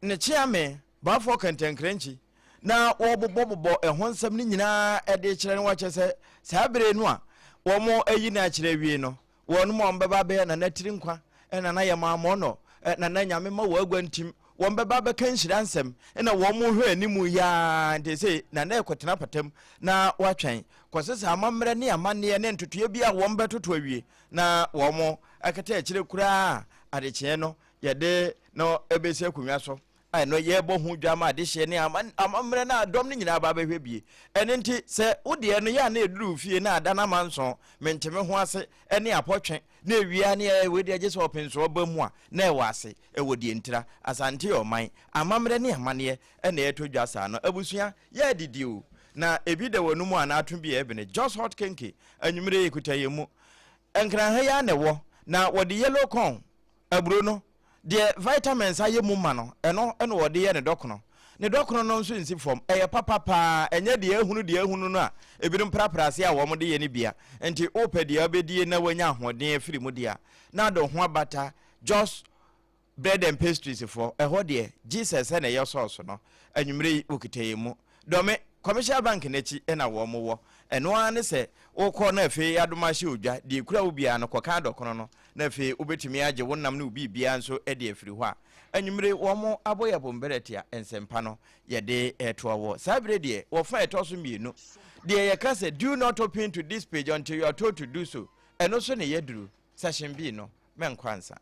ne Kyeame Baafoɔ Kɛntɛnkrɛnkyi na wɔbobɔbobɔ ɛho nsɛm no nyinaa de kyerɛ no wakyɛ sɛ saa bere no a wɔayi no akyerɛ awie no, wɔn a wɔbɛba abɛyɛ Nana tiri nkwa, Nana yɛ maamɔnɔ, Nana Nyame ma wɔ agua ntim, wɔn bɛba abɛka nhyira nsɛm na wɔn hwɛ anim yaa nti sɛ Nana ɛkɔtena patam na watwɛn kɔsɛ sɛ amammerɛ ne amanneɛ ne ntotoeɛ bi a wɔn bɛtoto awie na wɔn akata akyire koraa adekyeɛ no yɛde no ɛbɛsi akonnwa so a ɛno yɛbɔ ho dwa ma adehyeɛ ne amammerɛ no a dɔm no nyinaa ba bɛhwɛ bie. Ɛno nti sɛ wo deɛ no yɛ a na ɛduru fie na ada no amanson, mente me ho ase ne apɔtwe na ɛwia ne ɛyɛ wei deɛ gye sɛ ɔpensoɔ ba mu a na ɛwɔ ase ɛwɔ deɛ ntira. Asante yɛ ɔman, amammerɛ ne amanneɛ na ɛtɔ dwa saa no. Abusua, yɛ adidi o, na ebi da w'anum a na ato bi a ɛbene. Just hot kenke, anwumerɛ yi kuta yɛn mu. Nkran ha yi ara na ɛwɔ, na wɔde yellow corn Aburo no, deɛ vitamins ayɛ mu ma no, ɛno na wɔde yɛ ne dɔkono. Ne dɔkono no nso nsi fam. Ɛyɛ papa paa, ɛnyɛ deɛ ahunu deɛ ahunu no a ebinom prapra ase a wɔde yɛ no bia. Nti wopɛ deɛ wobɛdie na woanya ahoɔden afiri mu deɛ a, na ade wo ho abata Jos Bread and Pastries foɔ. Ɛhɔ deɛ, Jesus na ɛyɛ sɔɔso no. Anwummerɛ yi, wɔkita yɛn mu. Dɔme, Commercial Bank no akyi na wɔn wɔ. Ɛno ara ne sɛ wokɔ na afei adom ahyɛ odwa, deɛ ɛkura wo biara no, kɔka adɔkono no, na afei wobɛtumi agye wo nam ne wo biribiara nso de afiri hɔ a. Anwummere wɔn abɔ yɛn bomberɛte a nsɛmpa no yɛde retoa wɔ. Saa bere deɛ, wɔ fa a ɛtɔ so mmienu, deɛ yɛka sɛ do not open to this page until you are told to do so, ɛno so na yɛaduru, Section B no, mɛnkɔ ansa.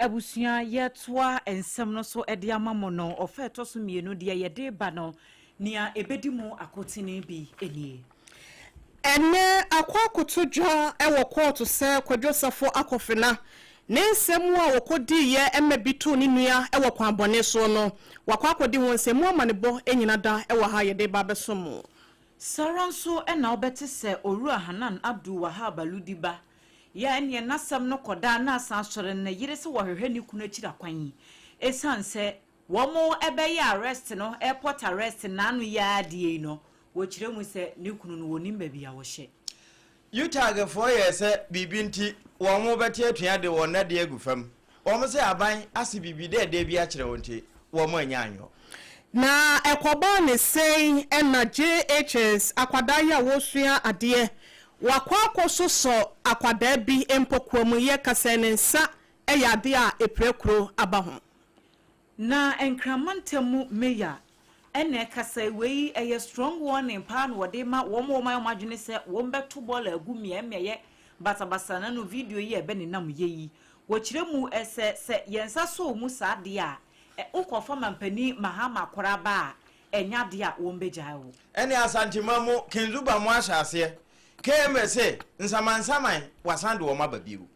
Abusua, yɛtoa nsɛm no so de ama mo no, ɔfa ɛtɔ so mmienu deɛ yɛde ba no, nea ɛbɛdi mu akotene bi nie. Ɛnnɛ, akɔ akɔto dwa wɔ kɔɔto sɛ Kwadwo Safo Akofena ne nsɛm a ɔkɔdiiɛ ma bi too ne nua wɔ kwan bɔne soɔ no, wakɔ akɔdi ho nsɛm mu amanebɔ nyina da wɔ ha a yɛde reba abɛsom mo. Saa ara nso na wobɛte sɛ Owura Hanan Abdul Wahab Aludi ba yɛ a ɛneɛ n'asɛm no kɔda na asan asɔre no ne yere sɛ wɔhwehwɛ ne kunu akyiri akwan esiane sɛ wɔn bɛyɛ arrest no, airport arrest, naano yi ara deɛ yi no, wɔkyerɛ mu sɛ ne kunu no wɔnnim baabi a ɔhyɛ. UTAG foɔ yɛɛ sɛ biribi nti wɔn bɛte atua de wɔn nnadeɛ agu fam. Wɔn sɛ aban ase biribi dɛɛdɛɛ bi akyerɛ wɔn nti wɔn annya anyɔ. Na ɛkɔbaa ne sɛn na JHS akwadaa yi a wɔresua adeɛ, wakɔ akɔsosɔ akwadaa bi mpɔkoa mu yɛ kasɛɛ ne nsa yɛ adeɛ a ɛpira kuro aba ho. Na Nkran mantam mu mayor na ɛkasa yi, wei ɛyɛ strong warning paa na wɔde rema wɔn a wɔayɛ wɔn adwene sɛ wɔn bɛto bɔɔla agu mmeaɛ mmeaɛ basabasa na no video yi a ɛbɛ nenam yɛ yi, wɔkyerɛ mu sɛ sɛ yɛn nsa sɔ wo mu saa deɛ a, wokɔfa mampanin Mahama koraa ba a, ɛnyɛ adeɛ a wɔn bɛgyae wo. Ɛne Asanteman mu Kinzuba mo ahyɛ aseɛ KMA se nsamansaman wasan de wɔn aba bio.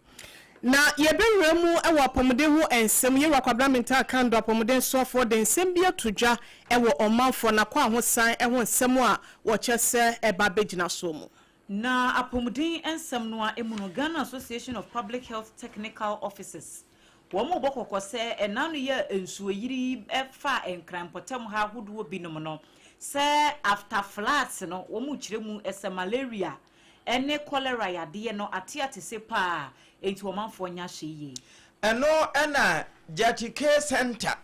Na yɛbɛwura mu wɔ apɔmuden ho nsɛm. Yɛwura Kwabena Mintah Akandoh, apɔmuden soafoɔ de nsɛm bi ato dwa wɔ ɔmanfoɔ n'akwahosan ho nsɛm a wɔkyɛ sɛ ɛba abɛgyina soɔ mu. Na apɔmuden nsɛm no ara mu no, Ghana Association of Public Health Technical Officers, wɔn rebɔ kɔkɔ sɛ ɛna ano yi a nsuoyiri yi faa Nkran mpɔtam ha ahodoɔ binom no, sɛ after floods no, wɔn rekyerɛ mu sɛ malaria ne cholera yadeɛ no ate atese paa, enti ɔmanfoɔ nyɛ ahwɛyie. Ɛno na Gyakye Care Centre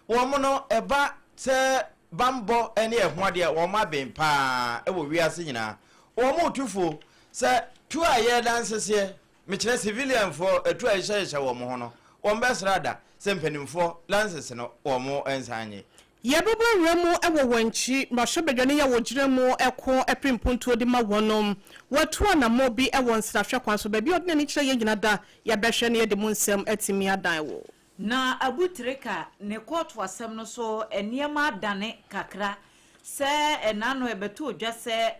wɔn no ɛba sɛ banbɔ ne ɛho adeɛ wɔn aben paa wɔ wiase nyinaa. Wɔn retu fo sɛ tuo a yɛredanseseɛ, mekyerɛ civilian foɔ atuo a yɛhyɛhyehyɛ wɔn ho no, wɔn bɛsra da sɛ mpanimfoɔ lances no wɔn nsan nye. Yɛbɛbɔ awura mu wɔ wɔn akyi, mmarahyɛbadwa no yɛ wɔgyina mu ko pere mpuntuo de ma wɔnom. Wɔatu anammɔn bi wɔ nsrahwɛ kwan so, baabi a ɔde n'ani kyerɛ yɛn nyina da, yɛbɛhwɛ na yɛde mu nsɛm atumi adan wo. Na Abu Trica ne kɔɔto asɛm no so nneɛma adane kakra sɛ ɛnaano ɛbɛtɔɔ dwa sɛ.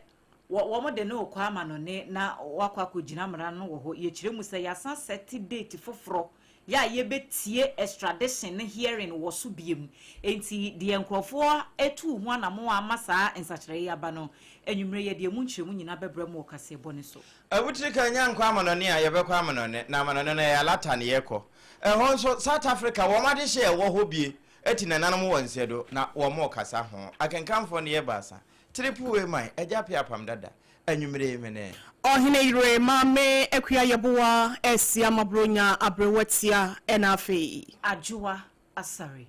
Wɔ wɔde no rekɔ amanɔne na wakɔ akɔgyina mmara no wɔ hɔ. Yɛkyerɛ mu sɛ yɛasan sɛte date foforɔ yɛ a yɛbɛtie extradition no hearing wɔ so biom. Enti deɛ nkurɔfoɔ atu ho anamo ama saa nsakyerɛ yi aba no, anwummerɛ yɛde emu nkyerɛmu nyinaa bɛbrɛ mu wɔ kaseɛbɔ no so. Abotiri ka nya nkɔ amanɔne a, yɛbɛkɔ amanɔne, na amanɔne no ɛyɛ alata na yɛkɔ. Ɛhɔ nso, South Africa, wɔn adehye a ɛwɔ hɔ bie ati nananom wɔ nsɛdo na wɔrekasa ho. Akenkanfoɔ no yɛ baasa. Triple A man, Agya Appiah Apam Dada, anwummere yi mene. Ɔhene yere Maame Akua Yeboah Asia Mabronya Aberewa Tia ɛna afei. Adwoa Asare.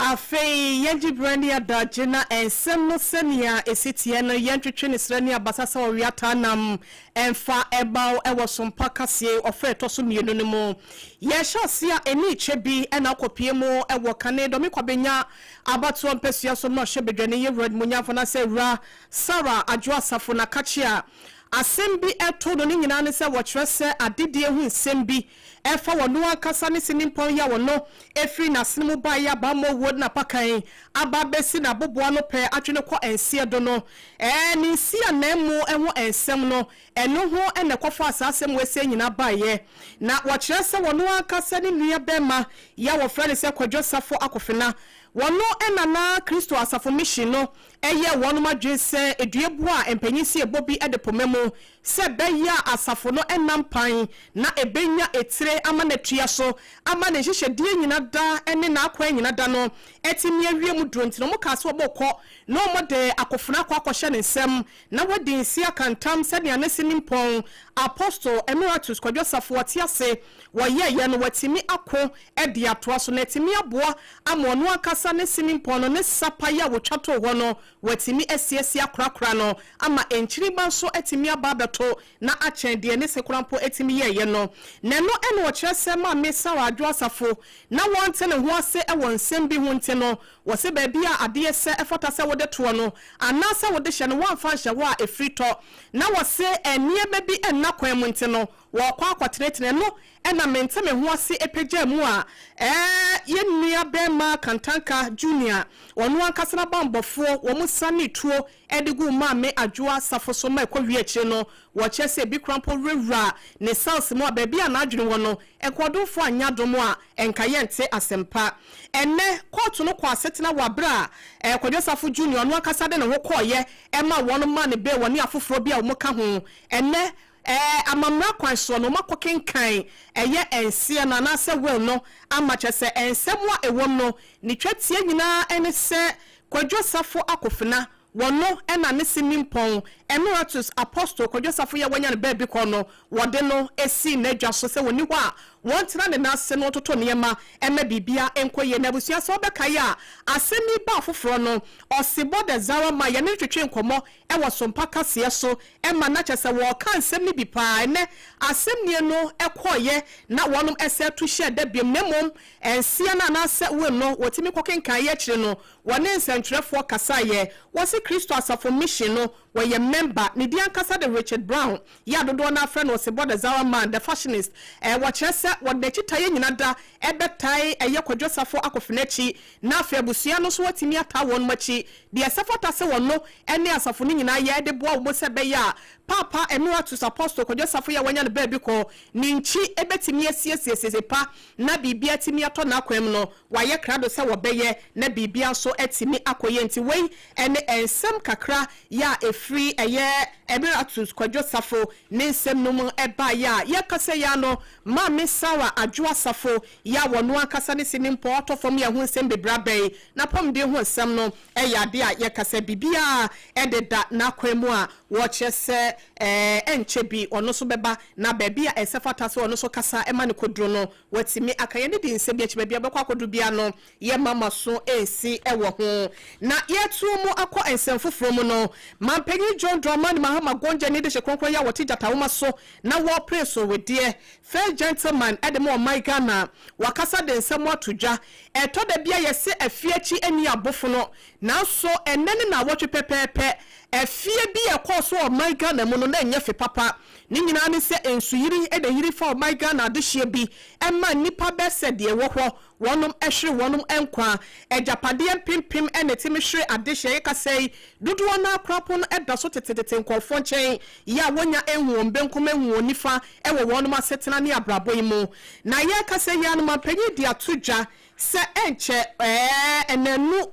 Afei yɛngye berɛ ne adagye na nsɛm no sɛnea ɛsi teɛ no yɛntwetwe ne serɛ ne abasa sɛ ɔwea taa nam mfa mma wo wɔ Sompa kaseɛ ɔfɛ ɛtɔ so mmienu no mu. Yɛhyɛ ase a ɛni kyɛ bi na wokɔpue mu wɔ kane Dɔme Kwabenya abatoɔ mpasua so mmarahyɛbadwani Yɛwura Animuonyamfo anaasɛ Awura Sarah Adwoa Asafo Nakakye a asɛm bi too no ne nyinaa ne sɛ wɔkyerɛ sɛ adedie ho nsɛm bi Ɛfa ɔno ankasa ne sinimpɔn yi a ɔno firi n'asene mu baeɛ a bammɔ wuo de n'apakan aba abɛsi n'aboboano pɛɛ atwe no kɔ nseɛ do no, ɛɛ, ne nsiananmu ho nsɛm no, ɛno ho na ɛkɔfaa saa asɛm wei sei nyinaa baeɛ. Na wɔkyerɛ sɛ ɔno ankasa ne nua bɛrima yi a wɔfrɛ no sɛ Kwadwo Safo Akofena, wɔno na na Kristo Asafo Mission no yɛɛ wɔnom adwene sɛ duabuo a mpanyin si ɛbɔ bi de poma mu sɛ ɛbɛyɛ a asafo no nna mpan na ɛbɛnya etire ama no atua so ama ne nhyehyɛdeɛ nyina da ne n'akwan nyina da no atumi awie mu duro nti no wɔkaa sɛ wɔrekɔ na wɔde akofena akɔ akɔhyɛ ne nsam na wadi nse aka ntam sɛdeɛ ne sinimpɔn Apostle Emeratus Kwadwo Safo ɔte ase wɔyɛeɛ no watumi ako de atoa so na atumi aboa ama ɔno ankasa ne sinimpɔn no ne sapaeɛ a wɔtwa too hɔ no Wɔatumi asiesie akorakora no ama nkyirimma nso atumi aba abɛto na akyɛn deɛ ne se koraa mpo tumi yɛeɛ no. Na ɛno na ɔkyerɛ sɛ Maame Sarah Adwo Asafo na wɔnte ne ho ase wɔ nsɛm bi ho nti no, wɔse baabi a adeɛ sɛ ɛfata sɛ wode toɔ no anaasɛ wode hyɛ no woamfa anhyɛ hɔ a ɛfiri tɔ. Na wɔse nneɛma bi nna kwan mu nti no wɔrekɔ akɔtenetene ɛno na mente me ho ase pagyaa mu a, ɛɛ, yɛn nua barima Kantanka Junior, ɔno ankasa n'abanbɔfoɔ, wɔn sanee tuo de guu Maame Adwoa Safo so ma ɛkɔ wie akyire no, wɔkyerɛ sɛ ebi koraa mpo wurawuraa ne cells mu a baabi a n'adwene wɔ no, nkoɔdomfoɔ anyɛ adom a, ɛnka yɛnte asɛmpa. Ɛnnɛ, kɔɔto no kɔɔ asetena wɔ aberɛ a, ɛɛ, Kwadwo Safo Junior, ɔno ankasa de ne ho kɔeɛ ma wɔn maa no bail, wɔne afoforɔ bi a wɔka ho. Ɛnnɛ, Ɛɛ amammra kwan soɔ no wɔakɔ kenkan ɛyɛ nseɛ no anaasɛ will no ama kyerɛ sɛ nsɛm a ɛwom no ne twatie nyinaa ne sɛ Kwadwo Safo Akofena wɔno na ne se nimpɔn Emeratus Apostle Kwadwo Safo yi a wanya no baabi kɔ no wɔde no sii n'adwa so sɛ ɔnni hɔ a wɔntena ne nan ase na ɔntoto nneɛma mma biribiara nkɔ yie. Na abusua sɛ wobɛkae a asɛm yi baa foforɔ no Ɔsebɔ The Zara ma yɛne no twetwee nkɔmmɔ wɔ Sompa kaseɛ so ma na kyerɛ sɛ wɔreka nsɛm no bi paa. Ɛnnɛ, asɛmnie no kɔeɛ na wɔnom sɛ to hyɛɛ da biom, na mmom nseɛ no anaasɛ will no wɔtumi kɔkenkaeɛ akyire no, wɔne nsɛntwerɛfoɔ kasaeɛ. Wɔse Kristo Asafo Mission no wɔyɛ mɛmba, ne din ankasa de Richard Brown, yɛ a dodoɔ no ara frɛ no Osebɔ the Zara Man, the Fashionist. Wɔkyerɛ sɛ wɔde n'akyitaeɛ nyina da bɛtae ɛyɛ Kwadwo Safo Akofena akyi, na afei abusua no nso atumi ataa wɔnom akyi. Deɛ ɛsɛ fata sɛ wɔno ne asafo no nyinaa yɛ de boa wɔn sɛ ɛbɛyɛ a Paapa Emeratus Apostle Kwadwo Safo yi a wanya no baabi kɔ ne nkyi bɛtumi asiesie siesie pa na biribi atumi atɔ n'akwan mu no, wɔayɛ krado sɛ wɔbɛyɛ na biribiara nso atumi akɔ yie. Nti wei ne nsɛm kakra yɛ a ɛfiri ɛyɛ Emeratus Kwadwo Safo ne nsɛm no mu baeɛ a yɛrekasa yi ara no Maame Sarah Adwoa Safo yi a wɔno ankasa ne Sinimpɔn atɔ fam yɛ ho nsɛm bebree abɛn N'apɔmuden ho nsɛm no yɛ ade a yɛka sɛ biribiara deda n'akwan mu a wɔkyerɛ sɛ ɛnkyɛ bi ɔno nso bɛba na baabi a ɛsɛ fata sɛ ɔno nso kasa ma no kɔduru no, watumi aka. Yɛne di nsɛm bi akyi, baabi a ɔbɛkɔ akɔduru biara no, yɛmma mo aso nsi wɔ ho. Na yɛreto mu akɔ nsɛm foforɔ mu no, Mampanyin John Dramani Mahama Gonja ne dehye kronkron yi a wɔte gyata nwoma so na wɔrepere so wedeɛ, First Gentleman de ma ɔman Ghana, wakasa de nsɛm ato dwa. Ɛtɔ da bi a yɛse afie akyi nni abofono, nanso ɛnnɛ ne naawɔtwe pɛpɛɛpɛ. Afie bi a ɛkɔɔ so wɔ ɔman Ghana mu no na ɛnyɛ fe papa. Ne nyinaa ne sɛ nsuyiri na ɛyiri faa ɔman Ghana adehyeɛ bi maa nnipa bɛyɛ sɛ deɛ ɛwɔ hɔ wɔnom hwere wɔnom nkwa. Agyapadeɛ mpempem na ɛtumi hwere adehyeɛ. Yɛkasa yi, dodoɔ no ara koraa po no da so tetetete nkorɔfoɔ nkyɛn yɛ a wɔnnya nhu wɔn benkum nhu wɔn nifa wɔ wɔnom asetena ne abrabɔ yi mu. Na yɛrekasa yi ara no manpanyin de ato dwa Sɛ ɛnkyɛ ɛɛ nnanu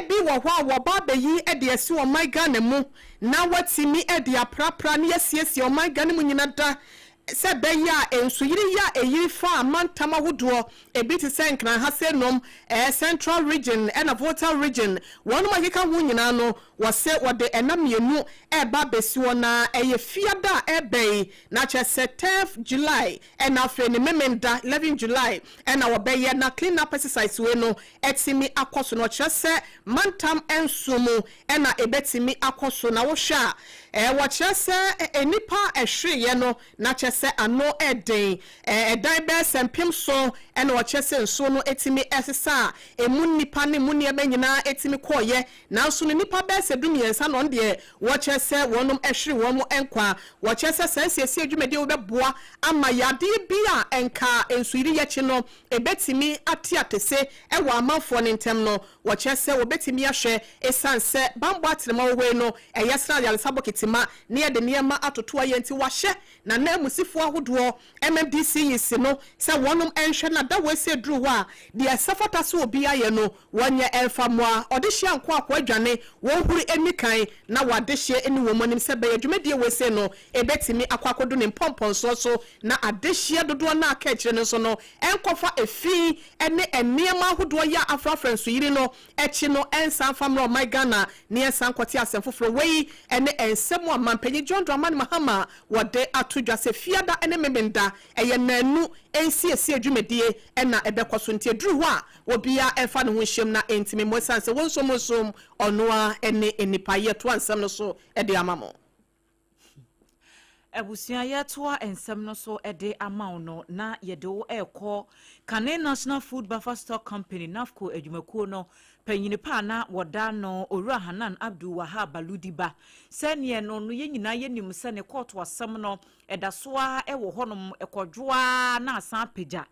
bi wɔ hɔ a wɔba abɛyi de asi ɔman Ghana mu na wɔatumi de aprapra ne asiesie ɔman Ghana mu nyina da sɛ ɛbɛyɛ a nsuyiri yi a ɛyiri faa mantam ahodoɔ ebi te sɛ Nkran ha sei nom, ɛɛ Central Region ɛna Volta Region wɔnom a ɛkeka ho nyinaa no wɔse wɔde ɛna mmienu ɛreba abɛsi hɔ na ɛyɛ Fiada a ɛreba yi na kyerɛ sɛ 10th July Ɛna afei ne Memenda, 11 July, ɛna wɔbɛyɛ na clean up exercise wei no atumi akɔ so. Na ɔkyerɛ sɛ mantam nson mu ɛna ɛbɛtumi akɔ so. Na wohwɛ a, ɛɛ wɔkyerɛ sɛ nnipa a ɛhwereeɛ no na kyerɛ sɛ ano ɛden. Ɛɛ ɛdan bɛyɛ sɛ 7000 ɛna wɔkyerɛ sɛ nsuo no ɛtumi ɛsesa a ɛmu nnipa ne ɛmu nneɛma nyinaa ɛtumi kɔeɛ. Nanso no nnipa bɛyɛ sɛ 13 na ɔno deɛ wɔkyerɛ sɛ wɔnom hwere wɔn nkwa. Wɔkyerɛ sɛ saa nsiesie dwumadie wei bɛboa ama yadeɛ bi a nka nsuyiri yɛkye no ɛbɛtumi ate atese wɔ amanfoɔ no ntɛm no. Wɔkyerɛ sɛ wɔbɛtumi ahwɛ ɛsiane sɛ banbɔ atenema wɔ hɔ yi no ɛyɛ sra ayaresa bɔkiti ma na yɛde nneɛma atoto ayɛ nti wɔahyɛ n'ananmusifoɔ ahodoɔ MMDC yi se no sɛ wɔnom nhwɛ na da wei sɛ ɛduru hɔ a deɛ ɛsɛ fata sɛ obiara yɛ no wɔnyɛ ɛmfa mmoa ɔdehyeɛ anko akoa adwane wɔn huri nni kan na wɔ adehyeɛ nni wɔn anim sɛ bɛyɛ dwumadie wei sei no ɛbɛtumi akɔ akɔdu ne mpɔmpɔnsoɔ so na adehyeɛ dodoɔ no a aka akyire no nso no ɛnkɔfa efi ne nneɛma ahodoɔ yɛ a afrafra nsuyiri no akyi no ɛnsan mfa mmra ɔman Ghana ne yɛnsan nkɔte asɛm foforɔ. Wei ne nsɛm a Manpanyin John Dramani Mahama wɔde ato dwa sɛ Fiada ne Memenda ɛyɛ nnanu nsiesie dwumadie na ɛbɛkɔ so nti ɛduru hɔ a obiara mfa ne ho nhyɛm na ɛntimi mmɔ ɛsiane sɛ wonsom nsom ɔno ara ne nnipa. Yɛtoa nsɛm no so de ama mo. Abusua yɛtoa nsɛm no so de ama wo no na yɛde wo rekɔ kane National Food Buffer Stock Company, NAFCO, adwumakuo no panyini pa a na wɔda no Owura Hanan Abdul Wahab Baludi ba. Sɛdeɛ no no yɛn nyinaa yɛnim sɛ ne kɔɔto asɛm no ɛda so ara wɔ hɔnom, ɛkɔdwo ara na asan apagya.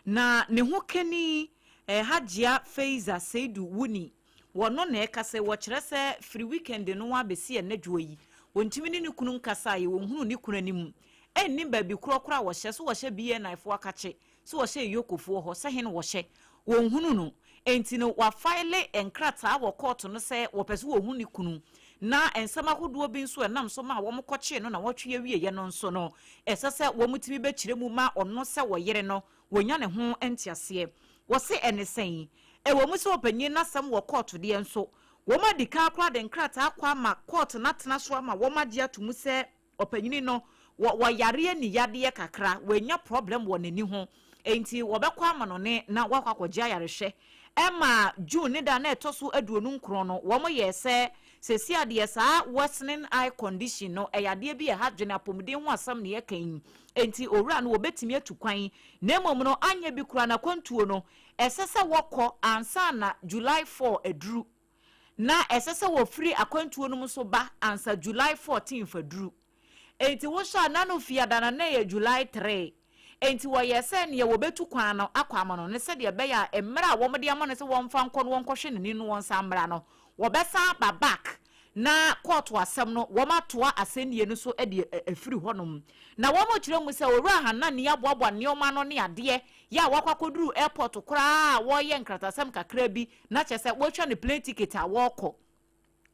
Na ne ho kani eh, Hajia Faiza Seidu Wuni Wɔno na ɛkasa yi, wɔkyerɛ sɛ firi weekend no ara bɛsi ɛnnɛ dwoɔ yi, wɔntumi ne ne kunu nkasaeɛ, wɔnhunuu ne kunu anim, ɛnnim baabi korɔ koraa a wɔhyɛ, so wɔhyɛ BNI foɔ akakye, so wɔhyɛ EOCO foɔ hɔ, sɛ he na wɔhyɛ, wɔnhunu no, enti no wɔafaele nkrataa wɔ kɔɔto no sɛ wɔpɛ sɛ wɔhu ne kunu, na nsɛm ahodoɔ bi nso a ɛnam so maa wɔkɔkyee no nawɔtwe awieɛ no nso no, ɛsɛ sɛ wɔtumi bɛkyerɛ mu ma ɔno sɛ wɔyere no, wɔnya ne ho nteaseɛ. Wɔse ɛne sɛn? Ɛwɔ mu sɛ ɔpanyin no asɛm wɔ kɔɔto deɛ nso, wɔadi kan koraa de nkrataa akɔ ama kɔɔto no atena so ama wɔagye ato mu sɛ ɔpanyini no wɔ wɔyare aniyadeɛ kakra, wanya problem wɔ n'ani ho, enti wɔbɛkɔ amanɔne na wakɔ akɔgye ayarehwɛ. Ɛma June ne da a na ɛtɔ so 29 no, wɔyɛɛ sɛ seesei a deɛ saa worsening eye condition no, ɛyɛ adeɛ bi a ɛha adwene, apɔmuden ho asɛm na yɛreka yi, enti owura no wɔbɛtumi atu kwan, na mmom no anyɛ bi koraa n'akwantuo no, Ɛsɛ sɛ wɔkɔ ansa na July 4 aduru, na ɛsɛ sɛ wɔfiri akwantuo no mu nso ba ansa July 14 aduru. Enti wohwɛ a na no Fiada na na ɛyɛ July 3. Enti wɔyɛɛ sɛ nea wɔbɛtu kwan no akɔ ama no no sɛdeɛ ɛbɛyɛ a mmerɛ a wɔde ama no sɛ wɔmfa nkɔ no wɔnkɔhwɛ n'ani no wɔnsan mmra no, wɔbɛsan aba back na kɔɔto asɛm no wɔatoa asɛnnie no so de afiri hɔnom. Na wɔkyerɛ mu sɛ Owura Hanani aboaboa nneɛma ano ne adeɛ yɛ a wakɔ akɔduru airport koraa a wɔreyɛ nkratasɛm kakra bi na kyerɛ sɛ wɔatwa ne plane ticket a wɔrekɔ.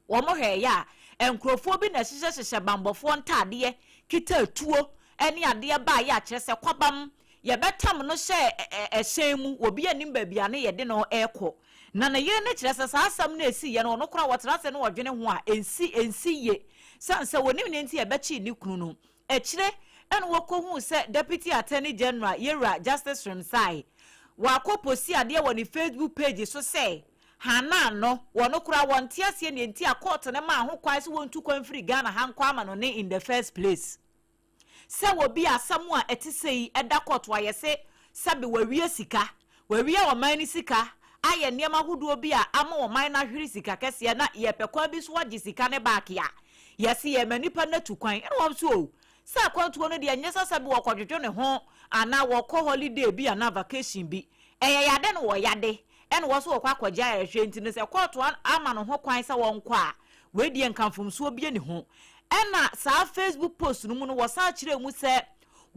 Wɔhwɛeɛ a, nkurɔfoɔ bi na ɛhyehyɛhyehyɛ banbɔfoɔ ntaadeɛ kita tuo ne adeɛ baeɛ a kyerɛ sɛ kwabam yɛbɛtam no hyɛɛ ɛhyɛn mu, obiara nnim baabi a ne yɛde no rekɔ. Na ne yere no kyerɛ sɛ saa asɛm no a ɛsiiɛ no, ɔno koraa ɔtena ase na ɔdwene ho a, ɛnsi, ɛnsi yie. Sane sɛ ɔnim nea nti a ɛbɛkyee ne kunu no. Akyire na wɔkɔhuu sɛ Deputy Attorney General Yewura Justice Srem-Sai, wakɔ posti adeɛ wɔ ne Facebook page so sɛ Hanan no, wɔno koraa wɔnte aseɛ nea nti a court no maa ho kwan sɛ wɔntu kwan mfiri Ghana ha nkɔ amanɔne in the first place. Sɛ obi a asɛm a ɛte sei da kɔɔto a yɛse sɛbe wawia sika, wawia ɔman no sika, ayɛ nneɛma ahodoɔ bi a ama ɔman no ahwere sika kɛseɛ na yɛpɛ kwan bi so agye sika no back a, Yɛse yɛma nipa no atu kwan, ɛna wɔn so o, sɛ akwantuo no deɛ nyɛ sɛ sɛbi wɔkɔdwodwo ne ho anaa wɔkɔ holiday bi anaa vacation bi. Ɛyɛ yade no wɔ yade, ɛna wɔ so wɔkɔ akɔgye ayarehwɛ nti no sɛ kɔɔto ama no ho kwan sɛ wɔnkɔ a, wei deɛ nka mfomsoɔ bi ni ho. Ɛna saa Facebook post no mu no wɔsan kyerɛ mu sɛ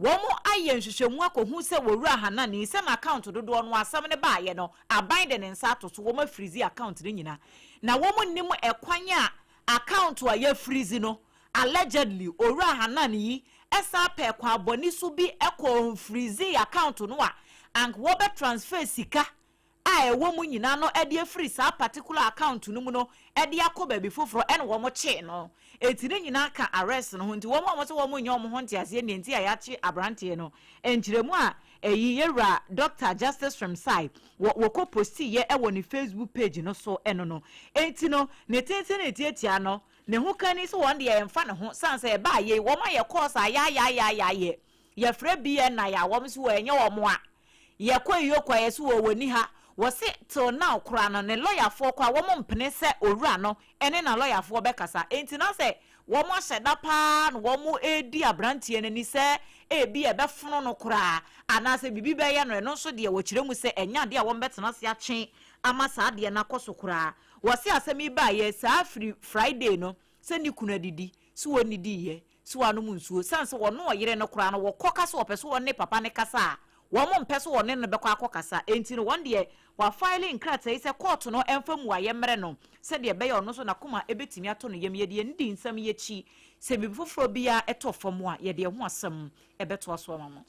wɔn ayɛ nhwehwɛmu akɔhu sɛ wɔwura Hanani sɛ n'account dodoɔ no asɛm no baayɛ no, aban de ne nsa ato so, wɔn afreeze account no nyinaa. Na wɔn nim ɛkwan a account a yɛfreeze no, allegedly Owura Hanan yi ɛsan pɛ kwan abɔne so bi ɛkɔ freeze account no a ank wɔbɛ transfer sika a ɛwɔ mu nyinaa no ɛde afiri saa particular account no mu no ɛde akɔ baabi foforɔ, ɛna wɔn kyee no. Eti ne nyinaa ka arrest no ho. Nti wɔn a wɔn sɛ wɔn nyɛ wɔn ho nteaseɛ nea nti a yɛakye aberanteɛ no, nkyerɛmu a ɛyi yɛwura Dr Justice Srem-Sai wɔ wɔkɔ post yɛ ɛwɔ ne Facebook page no so ɛno no. Eti no ne tenten ne tiatia no ne ho kani sɛ wɔn deɛ yɛmfa ne ho san sɛ ɛbaa yɛ wɔn ayɛ course a yɛayɛayɛayɛ yɛfrɛ BNI a wɔn nso wɔ ɛnyɛ wɔn a yɛkɔ EOCO a yɛso wɔ wɔ ni ha. Wɔse till now koraa no ne lɔyafoɔ koraa wɔn mpene sɛ owura no ɛne na lɔyafoɔ bɛkasa. Enti na sɛ wɔn ahyɛ da paa na wɔn edi aberanteɛ n'ani sɛ ebi ɛbɛfono no koraa anaasɛ biribi bɛyɛ no, ɛno nso deɛ wɔkyerɛ mu sɛ ɛnyɛ adeɛ a wɔn bɛtena ase atwe ama saa adeɛ no akɔ so koraa. Wɔse asɛm yi baayɛ saa firi Friday no sɛ ne kunu adidi sɛ wɔn nidiiɛ sɛ wɔanom nsuo, san sɛ wɔn ɔyere no koraa no wɔkɔ ka sɛ wɔpɛ sɛ wɔne papa ne kasa a, wɔn mpɛ sɛ wɔne no bɛkɔ akɔ kasa. Enti no wɔn deɛ wɔafile nkrataa yi sɛ kɔɔto no ɛmfa mu ayɛ mmerɛ no sɛdeɛ ɛbɛyɛ ɔno nso n'akoma ɛbɛtumi atɔ no yam. Yɛde yɛn di nsɛm yɛkyi sɛ biribi foforɔ biara ɛtɔ fam a, yɛde ɛho asɛm ɛbɛtoa so ama mo.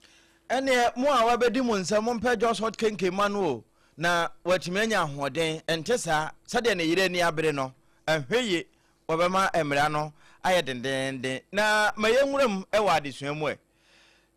Ɛneɛ mo a wabɛdi mo nsɛm, mompɛ Jos Hot Kenke ma no o, na watumi anya ahoɔden. Ɛnte saa, sɛdeɛ ne yere ani abere no, ɛnhwɛ yie, wɔbɛma mmara no ayɛ dendeenden. Na ma yɛnwura mu wɔ adesua mu ɛ.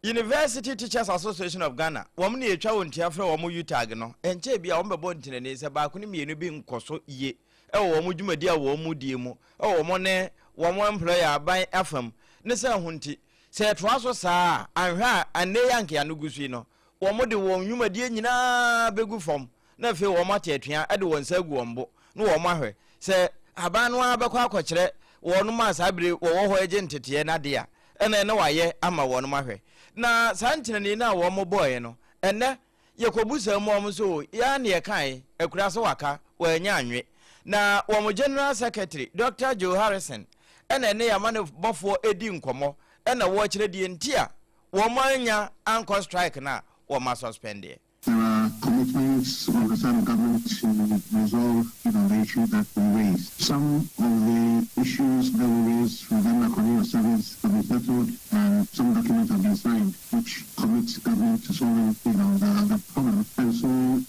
University Teachers Association of Ghana, wɔn ne yɛtwa wɔn tia frɛ wɔn UTAG no, ɛnkyɛɛ bi a wɔbɛbɔ ntenani sɛ baako ne mmienu bi nkɔ so yie wɔ wɔn dwumadi a wɔn mu die mu wɔ wɔn ne wɔn employer aban afam ne sɛ ho nti, sɛ ɛtoa so saa a, anhwɛ a annɛ yi anka ano gu so yi no, wɔn de wɔn nnwumadie nyinaa bɛgu fam na afei wɔn ate atua de wɔn nsa agu wɔn bo na wɔn ahwɛ sɛ aban no ara bɛkɔ akɔkyerɛ wɔn a saa bere wɔwɔ hɔ agye nteteɛ no adeɛ a ɛna ɛna wɔayɛ ama wɔn ahwɛ. Na saa ntenani no a wɔn bɔɔɛ no, ɛnɛ yɛkɔbu saa mu wɔn nso yɛa ne yɛkae akura sɛ waka wɔanya anwe. Na wɔn General Secretary Dr. Joe Harrison ɛna ɛne yɛama ne bɔfoɔ ɛdi nkɔmmɔ ɛna wɔkyerɛ deɛ nti a wɔn anya ankɔ strike no a wɔn asuspend. There are commitments on the side of government to resolve the issues that we raised. Some of the issues that we raised regarding the community service have been settled, and some documents have been signed which commits government to solving the problem. And so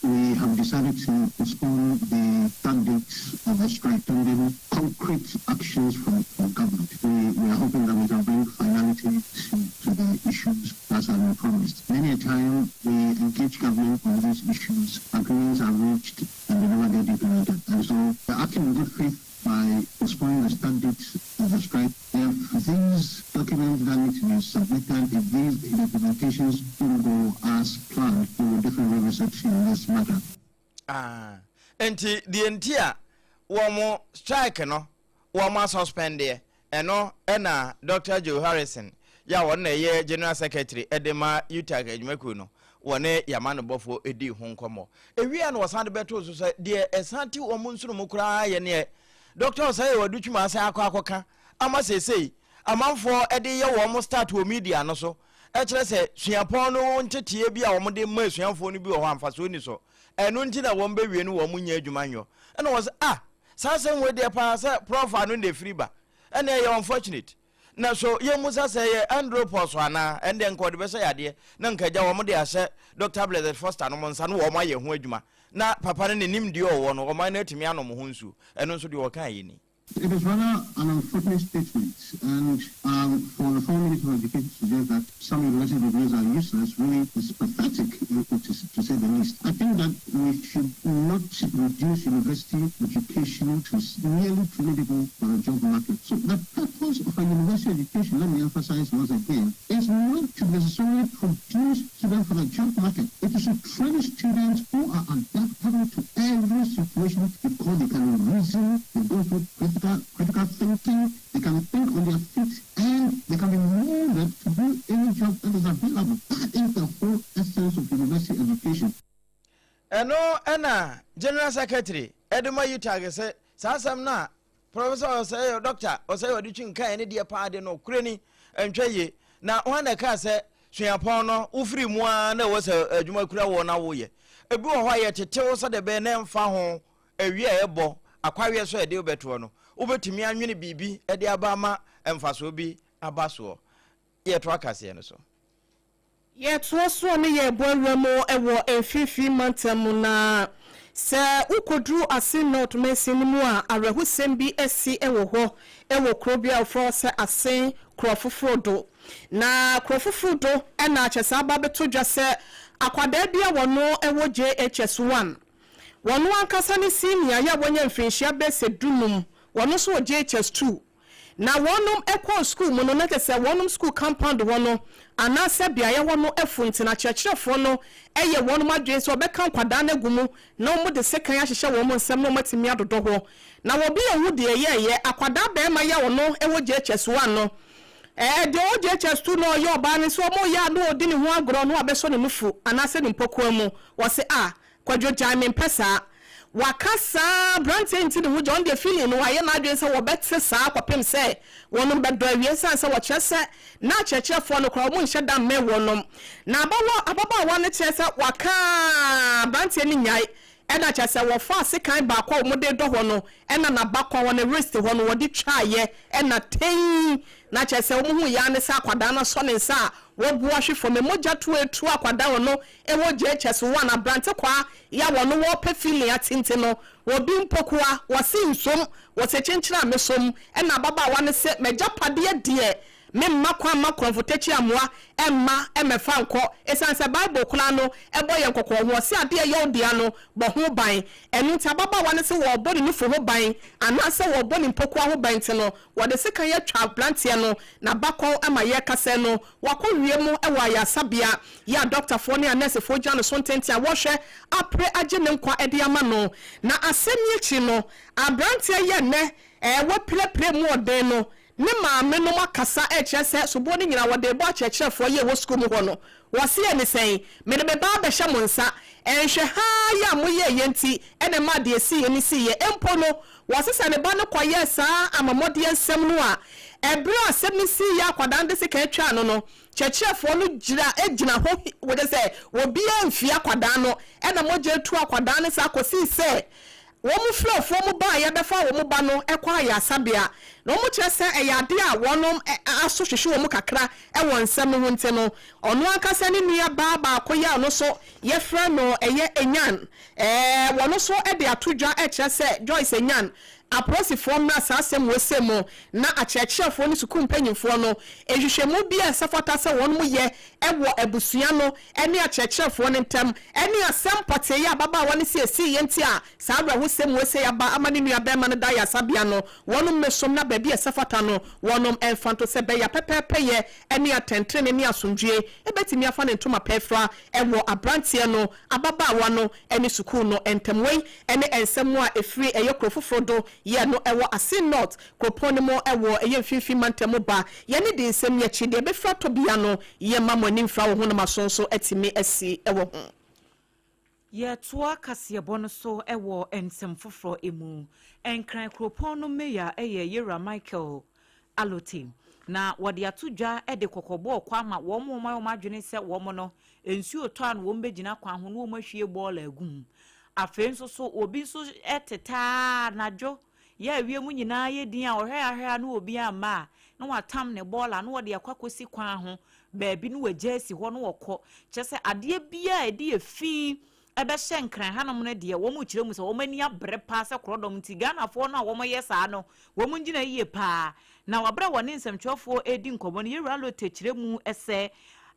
we have decided to postpone the start date of the strike pending concrete actions from government. We are hoping that we can bring finality to the issues as have been promised. Many a time we engage government on these issues, agreements are reached and they never get implemented. And so we're acting in good faith by postponing the start date of the strike. If these documents that need to be submitted, if these implementations don't go as planned, we will definitely revisit in this matter. Ah, nti deɛ nti a wɔn strike no wɔn asuspend ɛno ɛna Dr. Joe Harrison yɛ a wɔn na ɛyɛ general secretary ɛde ma UTAG adwumakuo no, wɔne yama no bɔfoɔ ɛdi ho nkɔmmɔ. Ewia no wɔsan de bɛto so sɛ deɛ ɛsan te wɔn nsono mu koraa yɛ neɛ Dr. Osei Adutwum asan akɔ akɔka ama seesei amanfoɔ ɛde yɛ wɔn start wɔ media no so, ɛkyerɛ sɛ suapɔn no nteteɛ bi a wɔn de ma asuafoɔ no bi wɔ hɔ amfasoɔ ni so, ɛno nti na wɔn bɛwie no wɔn nyɛ adwuma nyɔ. Ɛna wɔn sɛ, ah, saa asɛm wei deɛ paa sɛ prof ano na efiri ba, ɛna ɛyɛ unfortunate. Na so yɛmmusa sɛ ɛyɛ andropause anaa? Ɛndeɛ nka ɔde bɛhyɛ yadeɛ na nka agya wɔn de ahyɛ Dr. Blessed Foster nom nsa no wɔn ayɛ ho adwuma na papa no ne nimdeɛ ɔwɔ no ɔman no atumi anom ho nsuo. Ɛno nso deɛ ɔka yɛ ni. It is rather an unfortunate statement, and for the former Minister of Education to suggest that some university degrees are useless really is pathetic, to say the least. I think that we should not reduce university education to merely training people for the job market. So the purpose of a university education, let me emphasize once again, is not to necessarily produce students for the job market. It is to train students who are adaptable to every situation because they can reason, they go through critical thinking, they can think on Ɛno na General Secretary de ma UTAG sɛ saa asɛm no a Professor Osei, Dɔkta Osei Ɔdetwi nkaeɛ ne deɛ paa de nokorɛ ni, ɛntwa yie. Na hwan na ɛkaa sɛ suapɔn no wofiri mu ara na ɛwɔ sɛ adwuma kura woɔ na woyɛ? Ebi wɔ hɔ a yɛtete wo sɛdeɛ ɛbɛyɛ na ɛmfa ho awia a ɛbɔ, akwaweɛ so a ɛde wobɛtoɔ no, wobɛtumi anwene biribi de aba ama mfasoɔ bi aba soɔ. Yɛtoa kaseɛ no so. Yɛtoa so ne yɛn bɔ awura mu wɔ Mfimfini Mantam mu na sɛ wokɔduru Asin North mansin no mu a, awerɛhosɛm bi asi wɔ hɔ wɔ kuro bi a wɔfrɛ hɔ sɛ Asin Kuro Foforo Do. Na Kuro Foforo Do na kyerɛ sɛ aba abɛto dwa sɛ akwadaa bi a wɔno wɔ JHS 1, wɔno ankasa ne senior yɛ a wanya mfirinhyia bɛyɛ sɛ dunum, wɔno nso wɔ JHS 2. Na wɔnom kɔɔ sukuu mu no, na kyerɛ sɛ wɔnom sukuu compound hɔ no, anaasɛ beaeɛ hɔ no afu nti na akyerɛkyerɛfoɔ no yɛ wɔnom adwene sɛ wɔbɛka nkwadaa no agu mu na wɔde sekan ahyehyɛ wɔn nsam na wɔatumi adodɔ hɔ. Na wɔbi anhu deɛ ɛyɛɛyɛ. Akwadaa barima yi a ɔno wɔ JHS 1 no, ɛɛ deɛ ɔwɔ JHS 2 no a ɔyɛ ɔbaa no nso wɔreyɛ a na ɔredi ne ho agorɔ na wabɛsɔ ne nufu anaasɛ ne mpɔkoa mu. Wɔse ah, Kwadwo gyae mempɛ saa. Waka saa abranteɛ yi nti ne ho gya ɔno deɛ feeling no wayɛ n'adwene sɛ wɔbɛte saa kɔpem sɛ wɔnom bɛdɔ awie ɛsiane sɛ wɔkyerɛ sɛ na akyerɛkyerɛfoɔ no koraa wɔn nhyɛ da mmɛn wɔnom na abawa ababaawa no kyerɛ sɛ waka abranteɛ no nyae ɛna kyerɛ sɛ wɔfaa sekan baako a wɔde dɔ hɔ no ɛna n'abakɔn hɔ ne wrist hɔ no wɔde twaeɛ ɛna tei na kyerɛ sɛ wɔn hu yɛ ara ne sɛ akwadaa no asɔ ne nsa a wɔbu ahwe fam mogya tu etu akwadaa no Ewɔ JHS one abrante kwaa ya wɔ no wɔ pɛ feeling atinte no wɔ bi mpokoa wɔ se nsom wɔ se kyenkyere a me som ɛna ababaawa no se m'agyapadeɛ deɛ me mma kwan mma korɔmfo takyi amoa ɛmma ɛmɛfa nkɔ ɛsiane sɛ bible koraa no ɛbɔ yɛn kɔkɔ ho ɔse adeɛ ɛyɛ wo dea no bɔ ho ban ɛno nti ababaawa no se wɔ bɔ ne nufu ho ban anaasɛ wɔ bɔ ne mpokoa ho ban nti no wɔde sekan atwa abranteɛ no n'abakɔn ama yɛrekasa yi no Wakɔ wiem wɔ ayaresabea yi a dɔktafoɔ ne anɛɛsefoɔ gyina ne so ntenten a wɔrehwɛ apere agye ne nkwa de ama no. Na asɛm yi akyi no, aberanteɛ yi a nnɛ wapirapira mu ɔden no, ne maamenom akasa rekyerɛ sɛ soboɔ no nyinaa wɔde rebɔ akyerɛkyerɛfoɔ yi a ɛwɔ sukuu mu hɔ no. Wɔse ɛne sɛn? Mede me ba abɛhyɛ mo nsa. Nhwɛhaa yi a moyɛeɛ nti na ɛmaa deɛ ɛsiiɛ no siiɛ. Mpo no, Wɔse sɛ ne ba no kɔyɛɛ saa amamɔdeɛ nsɛm no a, ɛberɛ a asɛm no siiɛ a akwadaa no de sekan twaa no no, kyerɛkyerɛfoɔ no gyina gyina hɔ wɔkyerɛ sɛ obiara amfie akwadaa no ɛna mogya atu akwadaa no saa kɔsii sɛ wɔn fiefoɔ mu baeɛ bɛfaa wɔn ba no kɔ ayaresabea. Na wɔn kyerɛ sɛ ɛyɛ adeɛ a wɔn aso hwehwe wɔn kakra wɔ nsɛm no ho nti no, ɔno ankasa ne nua baa baako yi a ɔno nso yɛfrɛ no ɛyɛ Enyan Ɛɛ, wɔn nso de ato dwa kyerɛ sɛ Joyce Anyan apolisifoɔ mmra saa asɛm wei sɛ mu na akyerɛkyerɛfoɔ ne sukuu mpanyinfoɔ no nhwehwɛmu bi a ɛsɛ fata sɛ wɔn yɛ wɔ abusua no ne akyerɛkyerɛfoɔ no ntam ne asɛm pɔtee yi a ababaawa no sɛ ɛsiiɛ nti a saa awerɛhosɛm wei sɛ aba ama ne nua bɛrima no da ayaresabea no wɔn mmɛsom na baabi a ɛsɛ fata no wɔn mfa nto sɛ bɛya pɛpɛɛpɛyɛ ne atɛntrenee ne asomdwie bɛtumi afa ne ntoma pɛ afira wɔ abranteɛ no ababaawa no ne sukuu no ntam. Wei ne nsɛm a ɛfiri ɛyɛ kuro foforɔ do yɛ no ɛwɔ Asin North kuropɔn no mu wɔ ɛyɛ mfimfini mantam mu ba. Yɛne di nsɛm yi akyi, deɛ ɛbɛfiri atɔ biara no yɛmma mo ani mfira wɔ ho na mo aso nso atumi asi wɔ ho. Yɛtoa kaseɛbɔ no so wɔ nsɛm foforɔ mu. Nkran kuropɔn no mayor yɛ Yewura Michael Allotey, na wɔde ato dwa de kɔkɔbɔ rekɔ ama wɔn a wɔayɛ wɔn adwene sɛ wɔn no, nsuo retɔ a na wɔbɛgyina kwan ho na wɔahwie bɔɔla agu mu. Afei nso so, obi nso tetaa anadwo yɛ a wiem nyinaa yɛ din a ɔhwɛ ahwɛ a na obi amma a, na watam ne bɔɔla na wɔde akɔ akɔsi kwan ho baabi na wagya asi hɔ na wɔkɔ. Kyerɛ sɛ adeɛ biara a ɛde efi ɛbɛhyɛ Nkran hanom no deɛ, wɔrekyerɛ mu sɛ wɔn ani abere paa sɛ korɔdɔm nti Ghanafoɔ no a wɔyɛ saa no, wɔn gyina yie paa. Na wɔ berɛ a wɔne nsɛmtwerɛfoɔ redi nkɔmmɔ no, Yewura Lote kyerɛ mu sɛ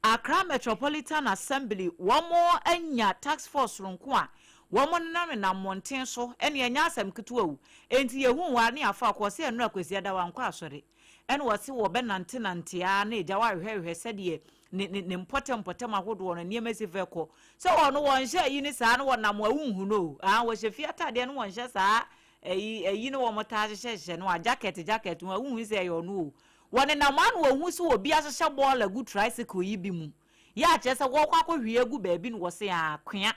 Accra Metropolitan Assembly wɔn anya task force soronko a wɔn nenam nenam mmɔnten so, ɛne ɛnyɛ asɛm ketewa o, enti yɛhuu hɔ a ne yɛafa kɔ, ɔse ɛnora Kwasiada wankɔ asɔre. Ɛna ɔse wɔbɛnantenante ara na agya wahwehwɛhwehwɛ sɛdeɛ ne ne ne mpɔtam mpɔtam ahodoɔ no nneɛma si fɛ kɔ. Sɛ wɔn wɔnhyɛ ayi ne saa no wɔnam a wonhu no o. Ah, wɔhyɛ fie ataadeɛ no wɔnhyɛ saa ayi ayi no wɔn taa hyehyɛ hyehyɛ no a jacket jacket no a wonhu sɛ ɛyɛ ɔno o. Wɔnenam a na wɔhu sɛ obi ahyehyɛ bɔɔl agu tricycle yi bi mu. Yɛ a kyerɛ sɛ wɔrekɔ akɔhwie agu baabi na wɔse ah, kwea.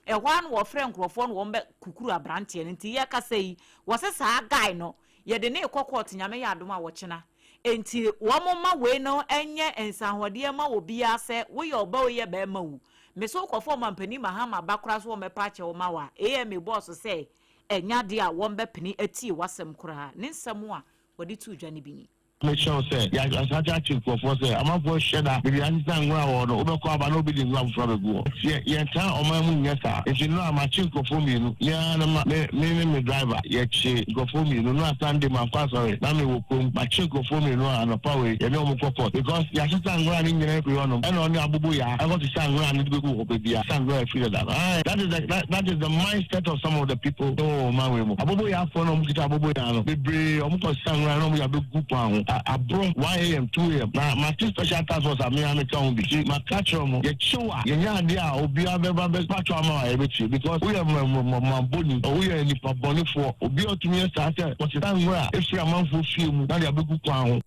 Ɛhɔ ara na wɔfrɛɛ nkurɔfoɔ na wɔn bɛ kukuru abranteɛ no nti yɛkasa yi wɔse saa guy no yɛde no rekɔ court Nyame yɛ adom a ɔkyena nti wɔn mma wei no nyɛ nsanhɔdeɛ mma obiara sɛ woyɛ ɔba o yɛ bɛɛma o mese wokɔfa ɔmanpanin Mahama ba koraa so wɔmmɛpa akyɛw ma wo a AMA bɔɔ so sɛ ɛnyɛ adeɛ a wɔn bɛpene atie w'asɛm koraa ne nsɛm a wɔde too dwa no bi ni. Mekyerɛ wo sɛ, yɛasate akye nkurɔfoɔ sɛ amanfoɔ hyɛ da baabi a yɛasesa nwura wɔ no, wobɛkɔ aba na obi de nwura foforɔ abɛgu hɔ. Yɛ, yɛntaa ɔman mu nyɛ saa. Enti nnora makye nkurɔfoɔ mmienu. Me ara no ma, me, me ne me driver, yɛkyee nkurɔfoɔ mmienu. Nnora Sunday mankɔ asɔre, na mewɔ kurom. Makye nkurɔfoɔ mmienu a anɔpa wei yɛne wɔn kɔ court because yɛasesa nwura no nyinaa afiri hɔnom, ɛna ɔne aboboyaa ɛkɔsesa nwura no de bɛgu hɔ baabi a sesa nwura afiri dada no. Ae, that is the, that, that is the mindset of some of the people wɔ ɔman wei mu. Aboboyaafoɔ no a wɔkita aboboyaa no, bebree wɔkɔsesa nwura no na wɔde abɛgu kwan ho. A, aborɔ 1am, 2am. Na mate special task force a me ara meka ho bi. Nti maka akyerɛ wɔn, yɛkye wo a, yɛnyɛ adeɛ a obiara bɛba bɛpakyɛw ama wo a yɛbɛtie because woyɛ mmɔbɔni, woyɛ nipa bɔnefoɔ. Obi a ɔtumi yɛ saa sɛ kɔsesa nwura firi amanfoɔ fie mu na de abɛgu kwan ho.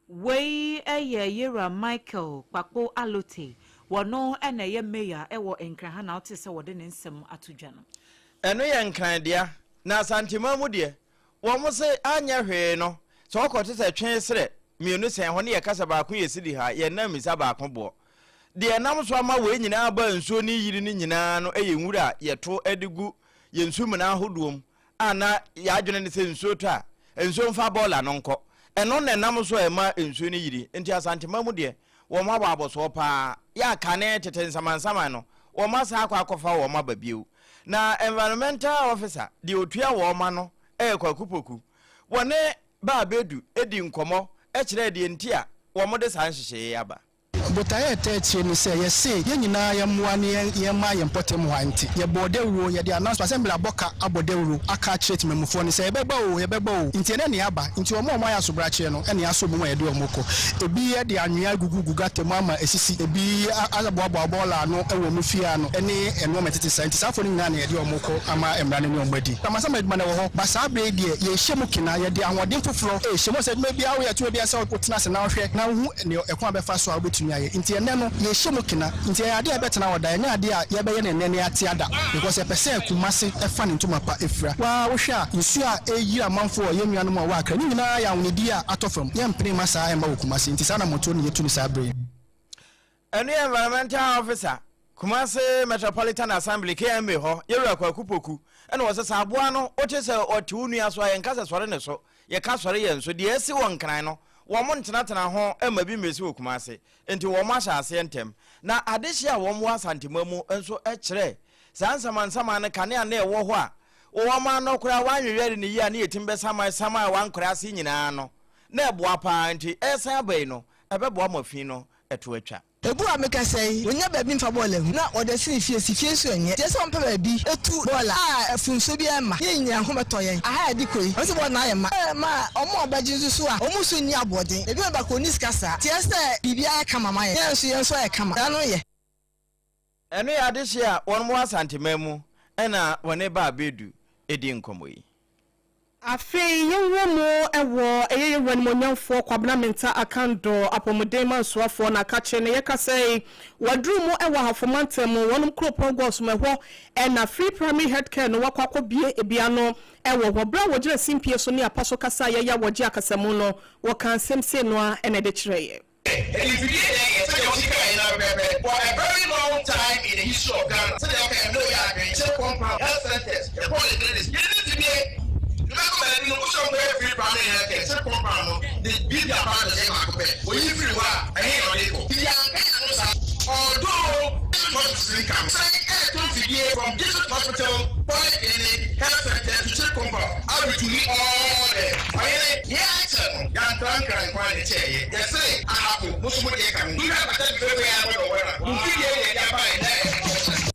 Wei yɛ Yewura Michael Kpakpo Allotey, wɔno na ɛyɛ Mayor wɔ Nkran ha na wotee sɛ wɔde ne nsɛm ato dwa no. Ɛno yɛ Nkran dea, na Asanteman mu deɛ, wɔn se anyɛ hwee no, sɛ wɔkɔte sɛ twe serɛ mienu sɛn hɔ ne yɛka sɛ baako yɛ sidi ha, yɛn nan mmisa baako boɔ. Deɛ ɛnam so ama wei nyinaa aba nsuo ne yiri no nyinaa no yɛ nwura a yɛto de gu yɛn nsumena ahodoɔ mu a na yɛn adwene ne sɛ nsuo tɔ a, nsuo mfa bɔɔla no nkɔ. Ɛno na ɛnam so a ɛma nsuo no yiri. Nti Asanteman mu deɛ, wɔn abɔ abɔsoɔ pa ara. Yɛ a kane tete nsamansaman no, wɔn asan akɔ akɔfa wɔn aba bio. Na Environmental Officer, deɛ ɔtua wɔn ano yɛ Kwaku Poku. Wɔne Baa Bedu dii nkɔmmɔ kyerɛɛ deɛ nti a wɔde saa nhyehyɛeɛ yi aba. Botaeɛ a ɛtaa akyire ne sɛ yɛse yɛn nyinaa yɛmmoa ne yɛn mma yɛn mpɔtam hɔ a nti yɛbɔɔ dawuro, yɛde announcement, assembly abɔ ka abɔ dawuro aka akyerɛ temamufoɔ no sɛ yɛbɛba oo, yɛbɛba oo, nti ɛnɛ na yɛaba, nti wɔn a wɔayɛ asobrakyeɛ no na yɛasɔ wɔn mu a yɛde wɔn rekɔ. Ebi de anwea agugu gu gutter mu ama asisi, ebi aboaboa bɔɔla ano wɔ wɔn fie ano ne nnoɔma a ɛtete saa, nti saa afoɔ no nyinaa na yɛde wɔn rekɔ ama mmara no ne wɔn adi. Amansam adwuma no ɛwɔ hɔ, but saa berɛ yi deɛ yɛrehyɛ mu kena, yɛde ahoɔden foforɔ rehyɛ mu. Wohu sɛ adwuma biara woyɛ, tumi biara sɛ wotena ase na wohwɛ na wohu nea ɛkwan a wobɛfa so a wobɛtumi ayɛ. Nti ɛnnɛ no yɛrehyɛ mu kena. Nti ɛyɛ adeɛ a ɛbɛtena hɔ daa, ɛnyɛ adeɛ a yɛbɛyɛ no ɛnnɛ na yɛate ada because yɛpɛ sɛ Kumasi fa ne ntoma pa fira. Wo ara wohwɛ a nsuo a ɛreyiri amanfoɔ wɔ yɛn nuanom a wɔwɔ Accra, ne nyinaa yɛ ahonidie a atɔ fam. Yɛmpene mma saa ɛmma wɔ Kumasi. Nti saa anammɔntuo no na yɛtu no saa berɛ yi. Ɛno yɛ Environmental Officer, Kumasi Metropolitan Assembly, KMA, hɔ, Yɛwura Kwaku Poku, ɛna ɔse sɛ aboa no wote sɛ ɔte wo nua so a yɛnka sɛ sɔre ne so, yɛka sɔre yɛn so. Deɛ asi wɔ Nkran no, wɔn ntenatena ho mma bi mmɛsi wɔ Kumasi, enti wɔn ahyɛ aseɛ ntɛm. Na adehyeɛ a wɔn wɔ Asanteman mu nso kyerɛ saa nsamansaman no kanea na ɛwɔ hɔ a wɔn ano koraa wɔanwewɛre no yie a ne yɛtumi bɛsaman saman a wɔankora ase nyinaa no, na ɛboa paa nti ɛresan aba yi no ɛbɛboa ma fi no to atwa. Ebu a mekasa yi, onnya baabi mfa bɔɔla ngu, na ɔde asi ne fie, si fie nso ɛnyɛ. Kyerɛ sɛ ɔmpɛ baabi tu bɔɔla a mfomsoɔ biara mma. Yɛn nyinaa ho bɛtɔ yɛn. Aha a yɛde kɔ yi, ɔno sɛ bɔɔla no ayɛ ma. Ma wɔn a wɔbɛgye nso so a, wɔn nso nni aboɔden. Ebi wɔ hɔ a, ɔnni sika saa. Kyerɛ sɛ biribiara ayɛ kama ma yɛn. Yɛn nso, yɛn nso ayɛ kama. Saa no yɛ. Ɛno yɛ adehyeɛ a wɔn wɔ Asanteman mu na wɔne Baa Bedu di nkɔmmɔ yi. Afei yɛnwura mu wɔ ɛyɛ yɛn Wura Animuonyamfoɔ Kwabena Mintah Akandoh apɔmuden mansoafoɔ na akakye no yɛkasa yi waduru mu wɔ Ahafo mantam mu wɔnom kuropɔn Gosom ɛhɔ na Free Primary Health Care no wakɔ akɔ bue ebi ano wɔ hɔ berɛ a wɔgyina simpie so ne apa so kasa a yɛya wɔgye akasamu no wɔkaa nsɛm sei no ara na ɛde kyerɛeɛ. Mfidie na ɛyɛ sɛdeɛ wosi kaeɛ no ara pɛpɛɛpɛ for a very long time in the history of Ghana sɛdeɛ wokaeɛ no na woyɛ adwene sɛ compound, health centres, yɛ polyclinics, yɛnni mfidie. Wobɛkɔ baabi no wosɛ wokɔyɛ free primary health care sɛ compound no de biribi apparatus yɛ baako pɛ oyi firi hɔ a ɛhe na ɔde kɔ? Nti yɛanka yɛn ano saa although district hospitals nka ho sɛ ɛreto mfidie from district hospital, polyclinic, health centres to chip compound a wetumi all the ɔhene nea ɛkyɛ no yɛantra nkran nkwan na ɛkyɛɛyɛ yɛse ahafo mo nso mo deɛ ka ho monhwɛ apata bi fɛfɛ yi ara bɔ dɔwɔra mo mfidie na yɛde aba ɛnɛ ɛho.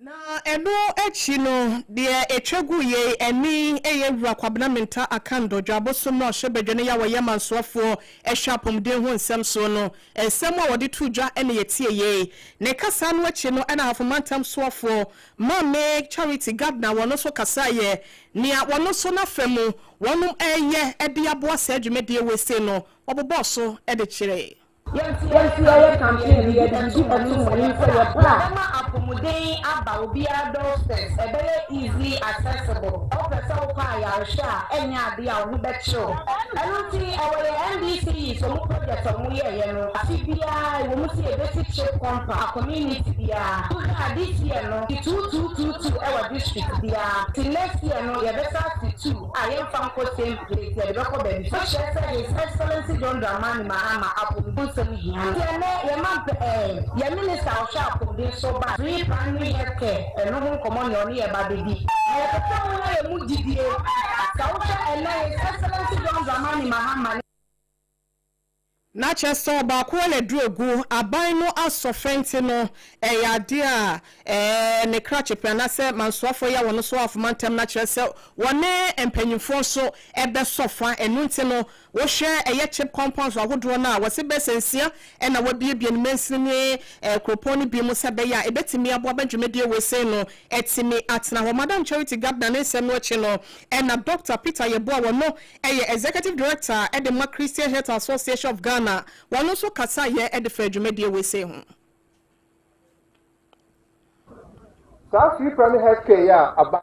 Na ɛno akyi no, deɛ ɛtwa guu yei ani yɛ Wura Kwabena Mintah Akandoh, Dwaboso mmarahyɛbadwa no yɛ a wɔyɛ amansoafoɔ hwɛ apɔmuden ho nsɛm soɔ no, nsɛm a wɔde too dwa na yɛtie yei. Ne kasa no akyi no na Ahafo Mantam soafoɔ Maame Charity Gardner wɔn nso kasaeɛ. Nea wɔn nso n'afa mu wɔnom reyɛ de aboa saa dwumadie wei sei no, wɔbobɔɔ so de kyerɛɛ. Yɛn nso yɛyɛ campaign no yɛde biribi bɛto mo anim sɛ yɛpɛ a, yɛbɛma apɔmuden aba obiara doorsteps, ɛbɛyɛ easily accessible. Wopɛ sɛ wokɔ ayarehwɛ a, ɛnyɛ adeɛ a wo ho bɛkyere wo. Ɛno nti ɛwɔ yɛn NDC yi so ɔmo project a ɔmo yɛɛyɛ no, afe biara ɛwɔ mu sɛ yɛbɛsi chip compound community biara. Wohwɛ a this year no, si two two two two ɛwɔ district biara, nti next year no yɛbɛsan asi two a yɛmfa nkɔ same place, yɛde bɛkɔ baabi. So kyerɛ sɛ His Excellency John Dramani Mahama apɔmuden nsɛm hia no. Nti ɛnnɛ yɛma mpɛ ɛɛ yɛn minister a ɔhwɛ apɔmuden so ba free primary health care ɛno ho nkɔmmɔ nea ɔne yɛn ba bɛdi. Na yɛpɛ sɛ monya yɛn mu gyidie. Sɛ wohwɛ ɛnnɛ His Excellency John Dramani Mahama ne. Na kyerɛ sɛ ɔbaako na aduru agu aban no asɔ fɛ nti no ɛyɛ adeɛ a ɛɛ ne krakye pɛ anaasɛ mansoafoɔ yi a wɔn nso afoma ntɛm na kyerɛ sɛ wɔne mpanyinfoɔ nso ɛbɛsɔ fa. Ɛno nti no wohwɛ ɛyɛ CHPS compounds ahodoɔ no a wɔsi bɛsɛ 6 ɛna wɔabiebie no mansini ne kuropɔn no bi mu sɛ bɛyɛ a ɛbɛtumi aboa bɛ dwumadie wɔ ese no ɛtumi atena hɔ. Madam Charity Gabna ne nsɛm no akyi no, ɛna Dr Peter Yeboah, wɔn no ɛyɛ executive director ɛde ma Christian Health Association of Ghana, wɔn nso kasa yɛ ɛde fɛ dwumadie wɔ ese ho. Saa free primary health care yi a aba,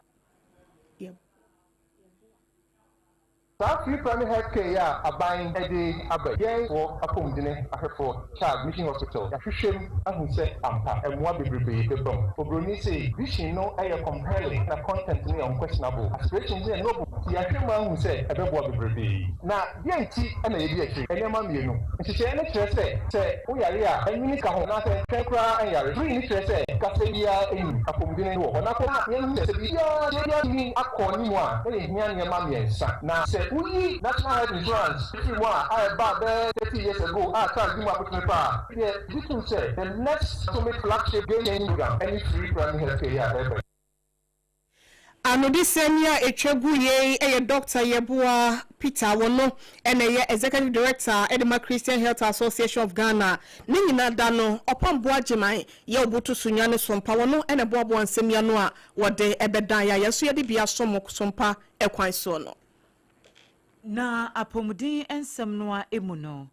saa free primary health care yi a aban de aba, yɛn wɔ apɔmuden ahwɛfoɔ CHAG Mission Hospital, yɛahwehwɛ mu ahu sɛ ampa mmoa bebrebe bɛba mu. Oburoni sɛ vision no yɛ compelling na content no yɛ unquestionable, aspirations yɛ noble, nti yɛahwɛ mu ahu sɛ ɛbɛboa bebrebe. Na deɛ nti ɛna yɛdi akyiri, nneɛma mmienu. Nhyehyɛeɛ no kyerɛ sɛ sɛ woyare a ɛnwini ka ho anaasɛ twɛn koraa ɛnyare. Free no kyerɛ sɛ kasa biara ɛnim apɔmuden wɔ hɔ na kɔ na yɛnhu sɛ sɛ biribiara deɛ biara tumi akɔ ne mu a, na yɛhia nneɛma mmiɛnsa. Na sɛ woyi National Health Insurance firi mu a ɛbaa bɛɛ 30 years ago a CHAG di mu akotene paa deɛ, gye tom sɛ the next atomic flagship game changing program ɛne free primary health care yi a ɛreba yi. Anodisɛm yi a ɛtwa gu yei yɛ Dr Yeboah Peter, wɔno ɛna ɛyɛ executive director ɛde ma Christian Health Association of Ghana. Ne nyinaa da no Ɔpamboa Gyeman yɛ oboto so nwa ne sompa, wɔno ɛna ɛboaboa nsɛm yi ano a wɔde ɛbɛdan yɛ a yɛn nso yɛde bi asom sompa ɛkwan soɔ no. Na apɔmuden nsɛm no a emu no,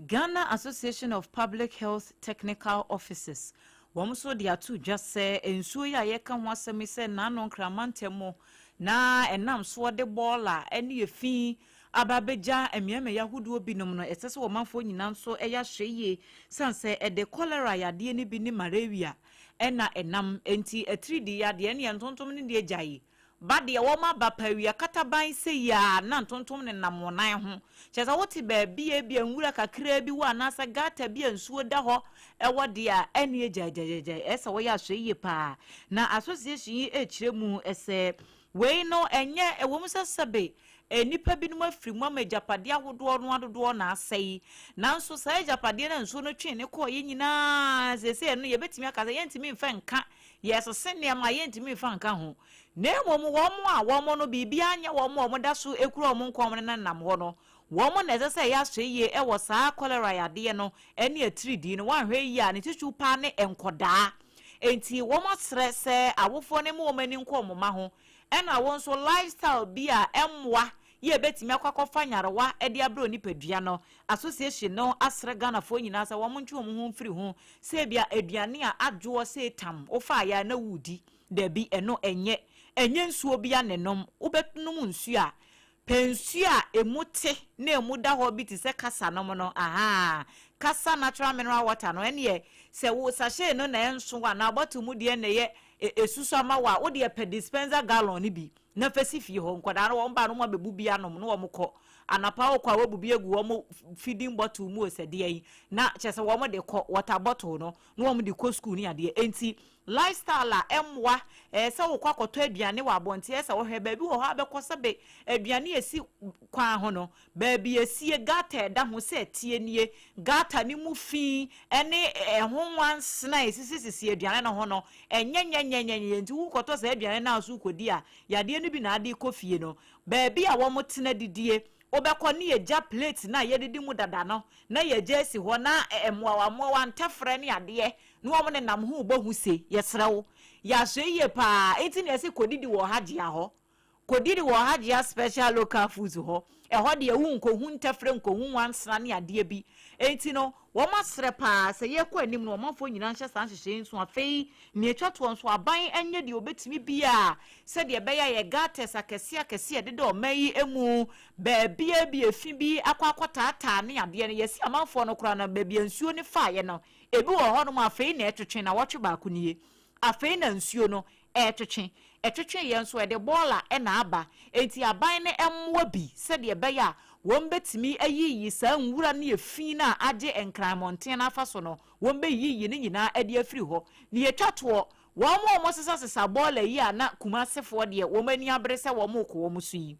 Ghana Association of Public Health Technical Officers wɔn nso de ato dwa sɛ nsuo yi a yɛka ho asɛm yi sɛ n'ano Nkrama ntɛm na ɛnam soɔ de bɔɔla ne efi aba abɛgya mmeammea ahodoɔ binom no, ɛsɛ sɛ ɔmanfoɔ nyinaa nso ɛyɛ ahwɛ yie san sɛ ɛde cholera yadeɛ no bi ne malaria ɛna ɛnam. Nti atiridi yadeɛ ne ntontom ne deɛ gya yi ba deɛ wɔn aba pa awia kataban sɛ yia na ntontom ne nam wɔn nan ho kyerɛ sɛ wote baabi a ebi nwura kakraa bi wɔ anaasɛ gutter bi a nsuo da hɔ ɛwɔ deɛ a ɛne gyagyagyagyagya, ɛsɛ wɔyɛ ahwɛ yie paa. Na association yi ekyirɛ mu ɛsɛ wei no ɛnyɛ ɛwɔ mu sɛ sɛbe nnipa binom afiri mu ama agyapadeɛ ahodoɔ no adodoɔ na asɛe, nanso saa agyapadeɛ no nsuo no twe ne kɔɔ yɛ nyinaa seesei no yɛbɛtumi aka sɛ yɛntumi mfa nka yɛsese nneɛma a yɛntumi mfa nka ho, na mmom wɔn a wɔn no biribiara nyɛ wɔn a wɔda so ekura wɔn nkɔm no nenam hɔ no, wɔn na ɛsɛ sɛ ɛyɛ ahwɛ yie ɛwɔ saa cholera yadeɛ no ɛne atiridii no. Wɔanhwɛ yie a ne titiriw paa ne nkɔdaa, nti wɔn asrɛ sɛ awofoɔ no mu wɔn ani nkɔ wɔn mma ho, ɛna wɔn nso lifestyle bi a ɛmmoa yɛ ebɛtumi akɔ akɔfa nyarewa ɛde abrɛ onipadua no. Association no asrɛ Ghanafoɔ nyinaa sɛ wɔn ntwe wɔn ho mfiri ho sɛ ebia aduane a adwoɔ sɛ tam wofa yɛ a na wudi dabi, ɛno ɛnyɛ nsuo bi a nenom. Wobɛnom nsuo a, pɛ nsuo a emu te na emu da hɔ bi te sɛ Kasa nom no aha, Kasa Natural Mineral Water no. Ɛneɛ sɛ wo sachet no na ɛnso anaa bottle mu deɛ na ɛyɛ esusu ama wo a, wode pɛ dispenser gallon no bi na fa si fie hɔ. Nkwadaa no wɔn ba no wɔn abɛbu bi anom na wɔn kɔ. Anapa wokɔ a, wabu bi agu wɔn feeding bottle mu osɛdeɛ yi na kyerɛ sɛ wɔn de kɔ water bottle no na wɔn de kɔ school ne adeɛ. Enti lifestyle a ɛmmoa sɛ wokɔ akɔtɔ aduane wɔ abɔnten, ɛsɛ wɔhwɛ baabi wɔ hɔ a bɛkɔ sɛbe aduane esi kwan ho no, baabi esie, gutter ɛda ho sɛ tie nie, gutter ne mu fi ɛne ɛho nwansena a esisisisi aduane no ho no ɛnyɛ nyɛnyɛnyɛnyɛ. Nti wokɔtɔ saa aduane no a so wokɔdi a, yadeɛ no bi na ade kɔ fie no. Baabi a wɔn tena didie, wobɛkɔ ne yɛgya plate na yɛdidi mu dada no na yɛgya asi hɔ na mmoawa mmoawa, ntɛfrɛ ne adeɛ na wɔn nenam ho bɔ ho se. Yɛsrɛ wo, yɛahyɛ yie paa. Enti na yɛsɛ kɔdidi wɔ ha gyea hɔ, kɔdidi wɔ ha gyea Special Local Foods hɔ. Ɛhɔ deɛ wo nkɔhu ntɛfrɛ, nkɔhu nwansena ne adeɛ bi. Enti no Wɔasrɛ paa sɛ yɛrekɔ anim no ɔmanfoɔ nyinaa nhyɛ saa nhyehyɛe yi nso. Afei nea ɛtwa toɔ nso, aban nyɛ deɛ ɔbɛtumi biara sɛdeɛ ɛbɛyɛ a yɛn gutters akɛseɛ akɛseɛ a ɛdeda ɔman yi mu baabiara bi efi bi akɔ akɔtaataa ne adeɛ no, yɛasi amanfoɔ no koraa no baabi a nsuo no faeɛ no, ebi wɔ hɔnom a afei na ɛretwetwe, nnawɔtwe baako nie, afei na nsuo no ɛretwetwe. Ɛtwetweeɛ nso, ɛde bɔɔla na aba. Enti aban no mmoa bi sɛdeɛ ɛbɛyɛ a wɔbɛtumi ayiyi saa nwura ne efi no a agye Nkran mmɔnten no afa so no, wɔbɛyiyi ne nyinaa de afiri hɔ. Nea ɛtwa toɔ, wɔn a wɔsesasesa bɔɔla yi a na Kumasefoɔ deɛ wɔn ani abere sɛ wɔrekɔ wɔn so yi,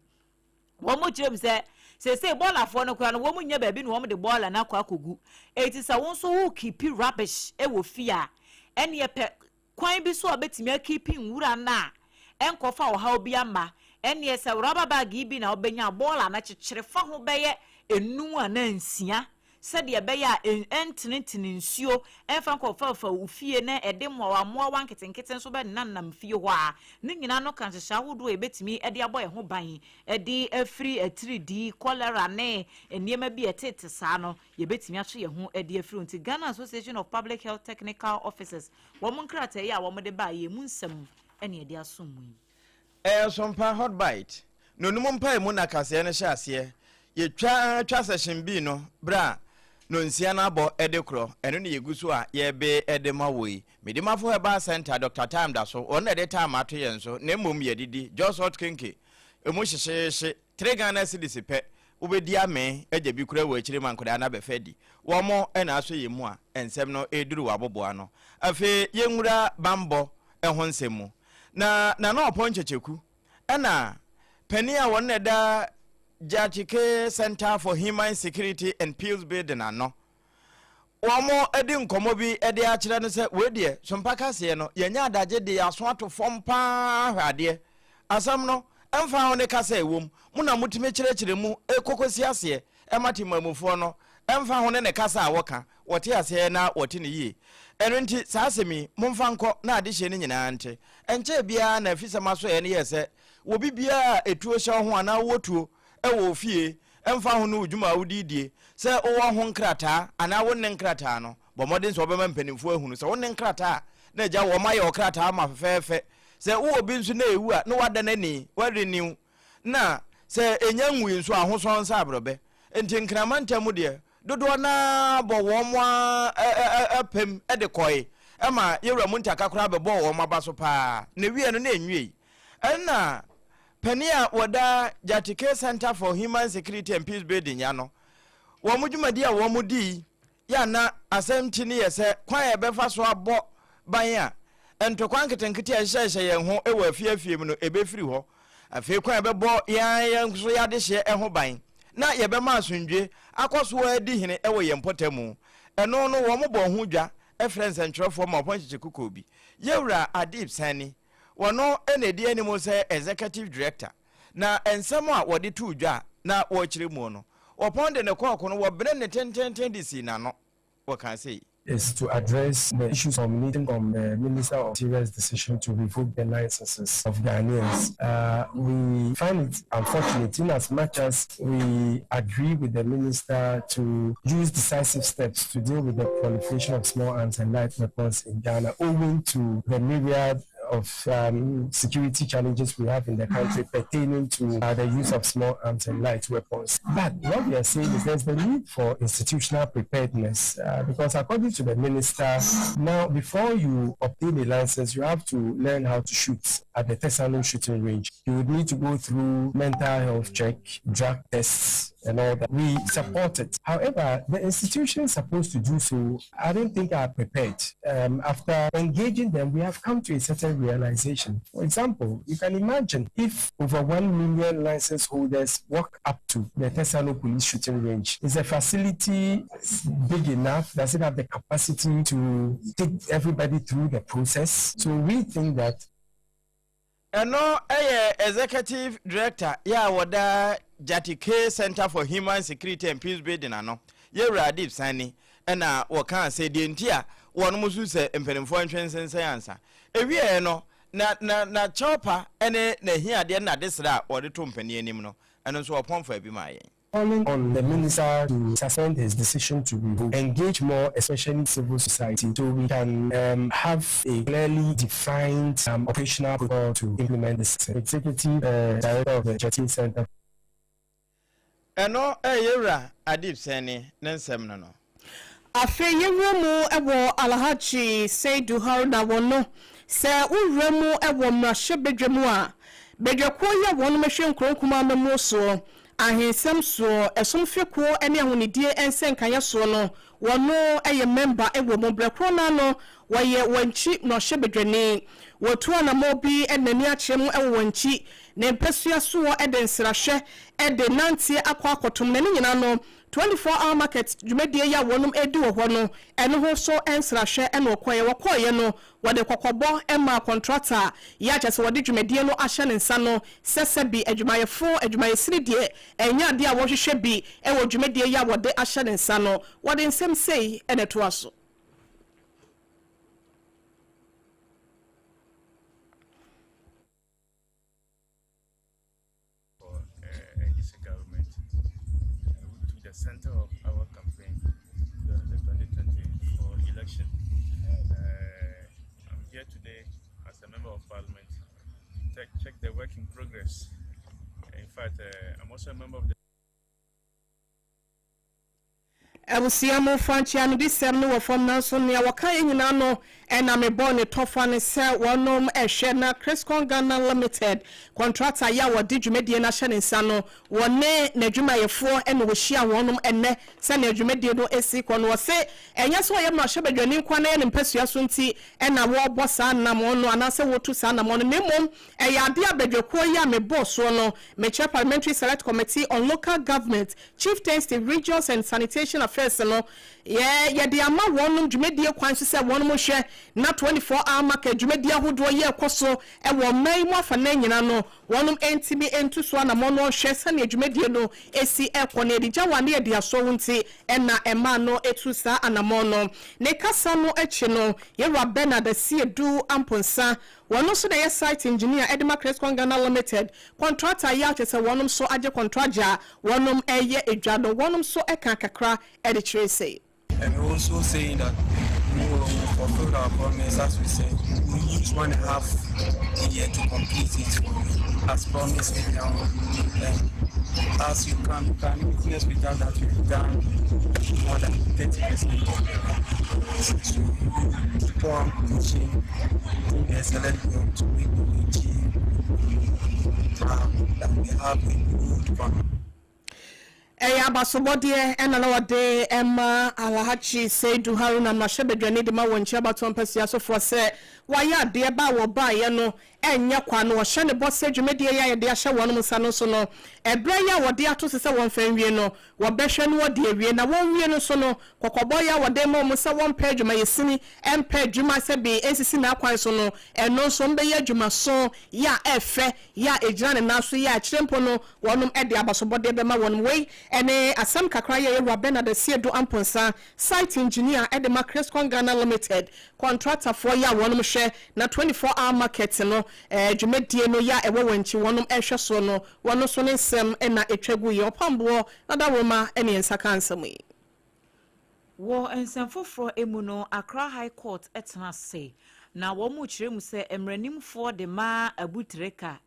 Wɔkyerɛ mu sɛ, seesei bɔɔlafoɔ no koraa no, wɔnnya baabi na wɔde bɔɔla no akɔ akɔgu. Enti sɛ wo nso worekiipi rubbish wɔ fie a, ɛnneɛ pɛ kwan bi so a wobɛtumi akiipi nwura no a ɛnkɔfa ɔhaw bi amma. Ɛnneɛ sɛ rubber bag yi bi na wobɛnya a, bɔɔla no kyekyere fa ho bɛyɛ nnum anaa nsia sɛdeɛ ɛbɛyɛ a ɛntenetene nsuo mfa nkɔfaafa wo fie na ɛde mmoawa mmoawa nketenkete nso bɛnenanenam fie hɔ a, ne nyinaa no ka nhyehyɛe ahodoɔ a yɛbɛtumi de abɔ yɛn ho ban de afiri atiridii, cholera ne nneɛma bi a ɛtete saa no, yɛbɛtumi atwe yɛn ho de afiri ho. Nti Ghana Association of Public Health Technical Officers wɔn nkrataa yi a wɔde baeɛ yi, ɛmu nsɛm na yɛde asom mo yi. Ɛyɛ sompa, hot bite. Nonum mpaemu na kaseɛ no hyɛ aseɛ. Yɛtwa twa session bii no berɛ a nonsia no abɔ de korɔ. Ɛno na yɛgu so a yɛrebe de ma wo yi. Medimafo Herbal Centre, Doctor Time da so. Wɔn na ɛde time ato yɛn so na mmom yɛadidi. Jos Hot Kenkey, ɛmu hyehyeehye. Tre Ghana cedis pɛ, wobɛdi amee agya bi koraa wɔ akyire ma nkwadaa no abɛfa adi. Wɔn na asɔ yɛn mu a nsɛm no reduru w'aboboa ano. Afei yɛnwura bammɔ ho nsɛm mu. Na Nana Ɔpɔn Kyekyeku ɛna panin a wɔn na ɛda Gyakye Center for Human Security and Peace Building ano. Wɔn adi nkɔmmɔ bi de akyerɛ no sɛ wei deɛ sompa kaseɛ no yɛnyɛ adagye de yɛaso ato fam paa hwɛ adeɛ. Asɛm no ɛmfa ho ne kasa ɛwom mo na motumi kyerɛkyerɛ mu kɔkɔsi aseɛ ɛma temammufoɔ no ɛmfa ho ne ne kasa a wɔka, wɔte aseɛ na wɔte no yie. Ɛno nti, saa asɛm yi, momfa nkɔ na adehyeɛ no nyinaa nte. Ɛnkyɛɛ biara na afisɛm asoɛeɛ no yɛɛ sɛ, wɔ biribiara a etuo hyɛ wo ho anaa wowɔ tuo wɔ wo fie, ɛmfa ho ne wo dwuma a wode redie, sɛ wowɔ ho nkrataa anaa wonni nkrataa no, bɔ mmɔden sɛ wobɛma mpanimfoɔ ahunu. Sɛ wonni nkrataa a, na agya wɔayɛ wo krataa ama fɛfɛɛfɛ. Sɛ wowɔ bi nso na ɛwu a, na woada no ani, woarenew. Na sɛ ɛnya nwui nso a, ahosɔn sɛ aborɔbɛ. Enti Nkrama ntam deɛ, dodoɔ no ara bɔ wɔn ara pɛm de kɔe ma Yɛwura Muntaka koraa bɛbɔɔ wɔn aba so pa ara. Na ɛwieɛ no, na ɛnwiei. Ɛnna panin a wɔda Gyatike Centre for Human Security and Peace Building ano, wɔn dwumadi a wɔdii Yɛ a na asɛmti no yɛ sɛ Kwan a Yɛbɛfa So Abɔ Ban a Ntɔkwa Nketenkete a Ɛhyehyɛhyehyɛ Yɛn Ho Wɔ Afie Afie Mu no Ebefiri Hɔ. Afei Kwan a Yɛbɛbɔ Yɛn Ara Yɛn Nso Yɛn Adehyeɛ Ho Ban na Yɛbɛma Asomdwoe Akɔ So Adi Hene Wɔ Yɛn Mpɔtam. Ɛno no wɔbɔɔ ho dwa frɛɛ nsɛntwerɛfoɔ ma wɔpɔn kyekyekuo kɔɔ bi. Yɛwura Adib Sani, wɔno na ɛdi anim sɛ Executive Director. Na nsɛm a wɔde too dwa a na wɔrekyerɛ mu no, wɔpɔn de no kɔɔ ko no, wɔbenee no tenteenten de sii n'ano. Wɔkaa sei. Is to address the issues emanating from the Minister of Interior's decision to revoke the licenses of Ghanaians. We find it unfortunate in as much as we agree with the Minister to use decisive steps to deal with the proliferation of small arms and light weapons in Ghana owing to the myriad of um, security challenges we have in the country pertaining to uh, the use of small arms and light weapons. But what we are saying is there's the need for institutional preparedness uh, because according to the minister, now before you obtain a license, you have to learn how to shoot at the Tesano shooting range. You would need to go through mental health check, drug tests, and all that. We support it. However, the institutions supposed to do so, I don't think are prepared. Um, after engaging them, we have come to a certain realization. For example, you can imagine if over 1 million license holders walk up to the Tesano police shooting range. Is the facility big enough? Does it have the capacity to take everybody through the process? So we think that Ɛno yɛ Executive Director yɛ a wɔda Gyatike Centre for Human Security and Peace Building ano, Yɛwura Adib Sani na wɔkaa sɛ deɛ nti a wɔnom su sɛ mpanimfoɔ ntwe nsensɛn ansa. Ɛwieɛ no, na na na kyɛwpa ne n'ahiadeɛ ne n'adesrɛ a wɔde to mpanin anim no, ɛno nso wɔpɔn faa bi maa yɛn. Calling on the minister to suspend his decision to revoke, engage more, especially civil society, so we can um, have a clearly defined um, operational protocol to implement this. Executive uh, Director of the Jetty Center. Ɛno yɛ Yɛwura Adib Sani ne nsɛm no no. Afei yɛwura mu wɔ Alhaji Seidu Haruna wɔn no, sɛ wowura mu wɔ mmarahyɛbadwa mu a, badwakuo yi a wɔnom hwɛ nkuro nkumaa amammuo soɔ, ahensɛm soɔ, ɛsom fekuo ne ahonidie nsɛnkaeɛ soɔ no, wɔno yɛ mɛmba wɔ mu. Berɛ korɔ no ara no, wɔyɛ Wankyi mmarahyɛbadwani. Wɔtu anamɔn bi de n'ani akyerɛ mu wɔ Wankyi ne mpasua soɔ de nsrahwɛ de nanteɛ akɔ akɔtom na ne nyinaa no, 24 hour market dwumadie yi a wɔnom redi wɔ hɔ no, ɛno ho so nsrahwɛ na wɔkɔeɛ. Wɔkɔeɛ no, wɔde kɔkɔbɔ maa kɔntrata yi a kyerɛ sɛ wɔde dwumadie no ahyɛ ne nsa no sɛ sɛbi adwumayɛfoɔ adwumayɛsini deɛ ɛnyɛ adeɛ a wɔhwehwɛ bi wɔ dwumadie yi a wɔde ahyɛ ne nsa no. Wɔde nsɛm sei na ɛtoa so. For uh, NDC government, uh, to the center of our campaign during the 2024 election. Uh, I'm here today as a member of parliament to check, check the work in progress. In fact, uh, I'm also a member of the Abusua mu fa nkyeanodisɛm no wɔ fam, nanso nea wɔkaeɛ nyinaa no na mebɔɔ ne tɔfa ne sɛ wɔnom hwɛ na Criscon Ghana Limited kɔntrata yi a wɔde dwumadie no ahyɛ ne nsa no wɔne n'adwumayɛfoɔ na wɔhyia wɔnom ɛnnɛ sɛnea dwumadie no si kɔ no. Wɔse ɛnyɛ sɛ ɔyɛ mmarahyɛbadwani nko ara na ɛyɛ ne mpasua so nti na wɔrebɔ saa anammɔn no anaasɛ wɔretu saa anammɔn no na mmom ɛyɛ adeɛ a badwakuo yi a mebɔɔ soɔ no mekyerɛ Parliamentary Select Committee on Local Government Chieftaincy, Regions and Sanitation Affairs no, yɛ yɛde ama wɔnom dwumadie kwan so sɛ wɔnom nhwɛ na 24 hour market dwumadie ahodoɔ yi a ɛkɔ so wɔ ɔman yi mu afanan nyinaa no wɔnom ntumi ntu so anamɔn no nhwɛ sɛdeɛ dwumadie no si rekɔ na yɛde gya wo a na yɛde asɔ wo nti na ɛmaa no tu saa anamɔn no. Ne kasa no akyi no, Yɛwura Bernard Asiedu Amponsah Wɔno nso na ɛyɛ site engineer de ma Crescon Ghana Limited, kɔntrata yi a kyerɛ sɛ wɔnom nso agye kɔntragye a wɔnom reyɛ adwa no, wɔnom nso ka kakra de kyerɛ sei. And we also saying that we will fulfill our promise as we said, we will use 1.5 year to complete it as promised earlier on. And as you can witness with us that we've done more than 30% of the work. So we will keep on pushing the select group to make the proud that we have a good economy. Ɛyɛ abasobɔdeɛ na na wɔde ma Alhaji Seidu Haruna mmarahyɛbadwani de ma wɔn nkyia abatoɔ mpasua sofoɔ sɛ wayɛ adeɛ ba a wɔbaeɛ no ɛnyɛ kwa no wɔhyɛ no bɔ sɛ dwumadie yi a yɛde ahyɛ wɔnom nsa no nso no ɛberɛ yi a wɔde ato so sɛ wɔmfa nwie no wɔbɛhwɛ na wɔde awie na wɔnwie no nso no kɔkɔbɔ yi a wɔde ma wɔn sɛ wɔmpɛ adwumayɛsini mpɛ adwuma sɛbe ɛnsisi n'akwan so no ɛno nso wɔbɛyɛ adwumaso yi a ɛfɛ yi a ɛgyina ne nan so yi a akyire mpo no wɔnom de abasobɔdeɛ bɛma wɔnom. Wei ne asɛm kakra yi a Yɛwura Bernard Asiedu Amponsah, Site Engineer de ma Crescon Ghana Limited, kɔntratafoɔ yi a wɔnom hwɛ na 24 hour market no dwumadie no yi a ɛwɔ wɔn akyi wɔnom rehwɛ soɔ no, wɔn nso ne nsɛm na ɛtwa gu yi. Ɔpamboɔ Nadaworoma ne yɛn nsa kaa nsɛm yi. Wɔ nsɛm foforɔ mu no, Accra High Court tena ase na wɔrekyerɛ mu sɛ mmaranimfoɔ de ma Abu Trica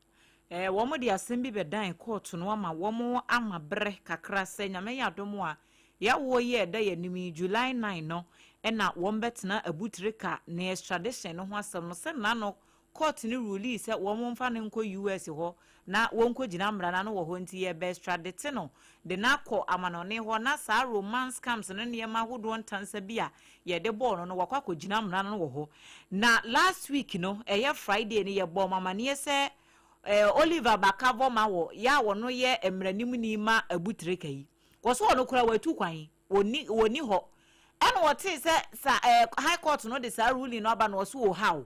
Wɔde asɛm bi bɛdan kɔɔto no ama wɔama berɛ kakra sɛ Nyame yɛ adom a, yɛawoɔ yi a ɛda yɛn anim yi, July 9 no na wɔbɛtena Abutrika ne extradition no ho asɛm no sɛ nano court no rulii sɛ wɔmfa no nkɔ US hɔ na wɔnkɔgyina mmara no ano wɔ hɔ nti yɛbɛ extradite no de no akɔ amanɔne hɔ na saa romance scams ne nneɛma ahodoɔ ntansa bi a yɛde bɔɔ no no wakɔ akɔgyina mmara no wɔ hɔ. Na last week no ɛyɛ Friday no yɛbɔɔ mo amaneɛ sɛ eh, Oliver Bakavɔ-Mawɔ yɛ a ɔno yɛ mmaranimni ma Abu Trika yi, wɔsɛ ɔno koraa watu kwan, ɔnni ɔnni hɔ. Ɛna ɔtee sɛ sa eh, High Court no de saa ruling no aba na ɔse oh how?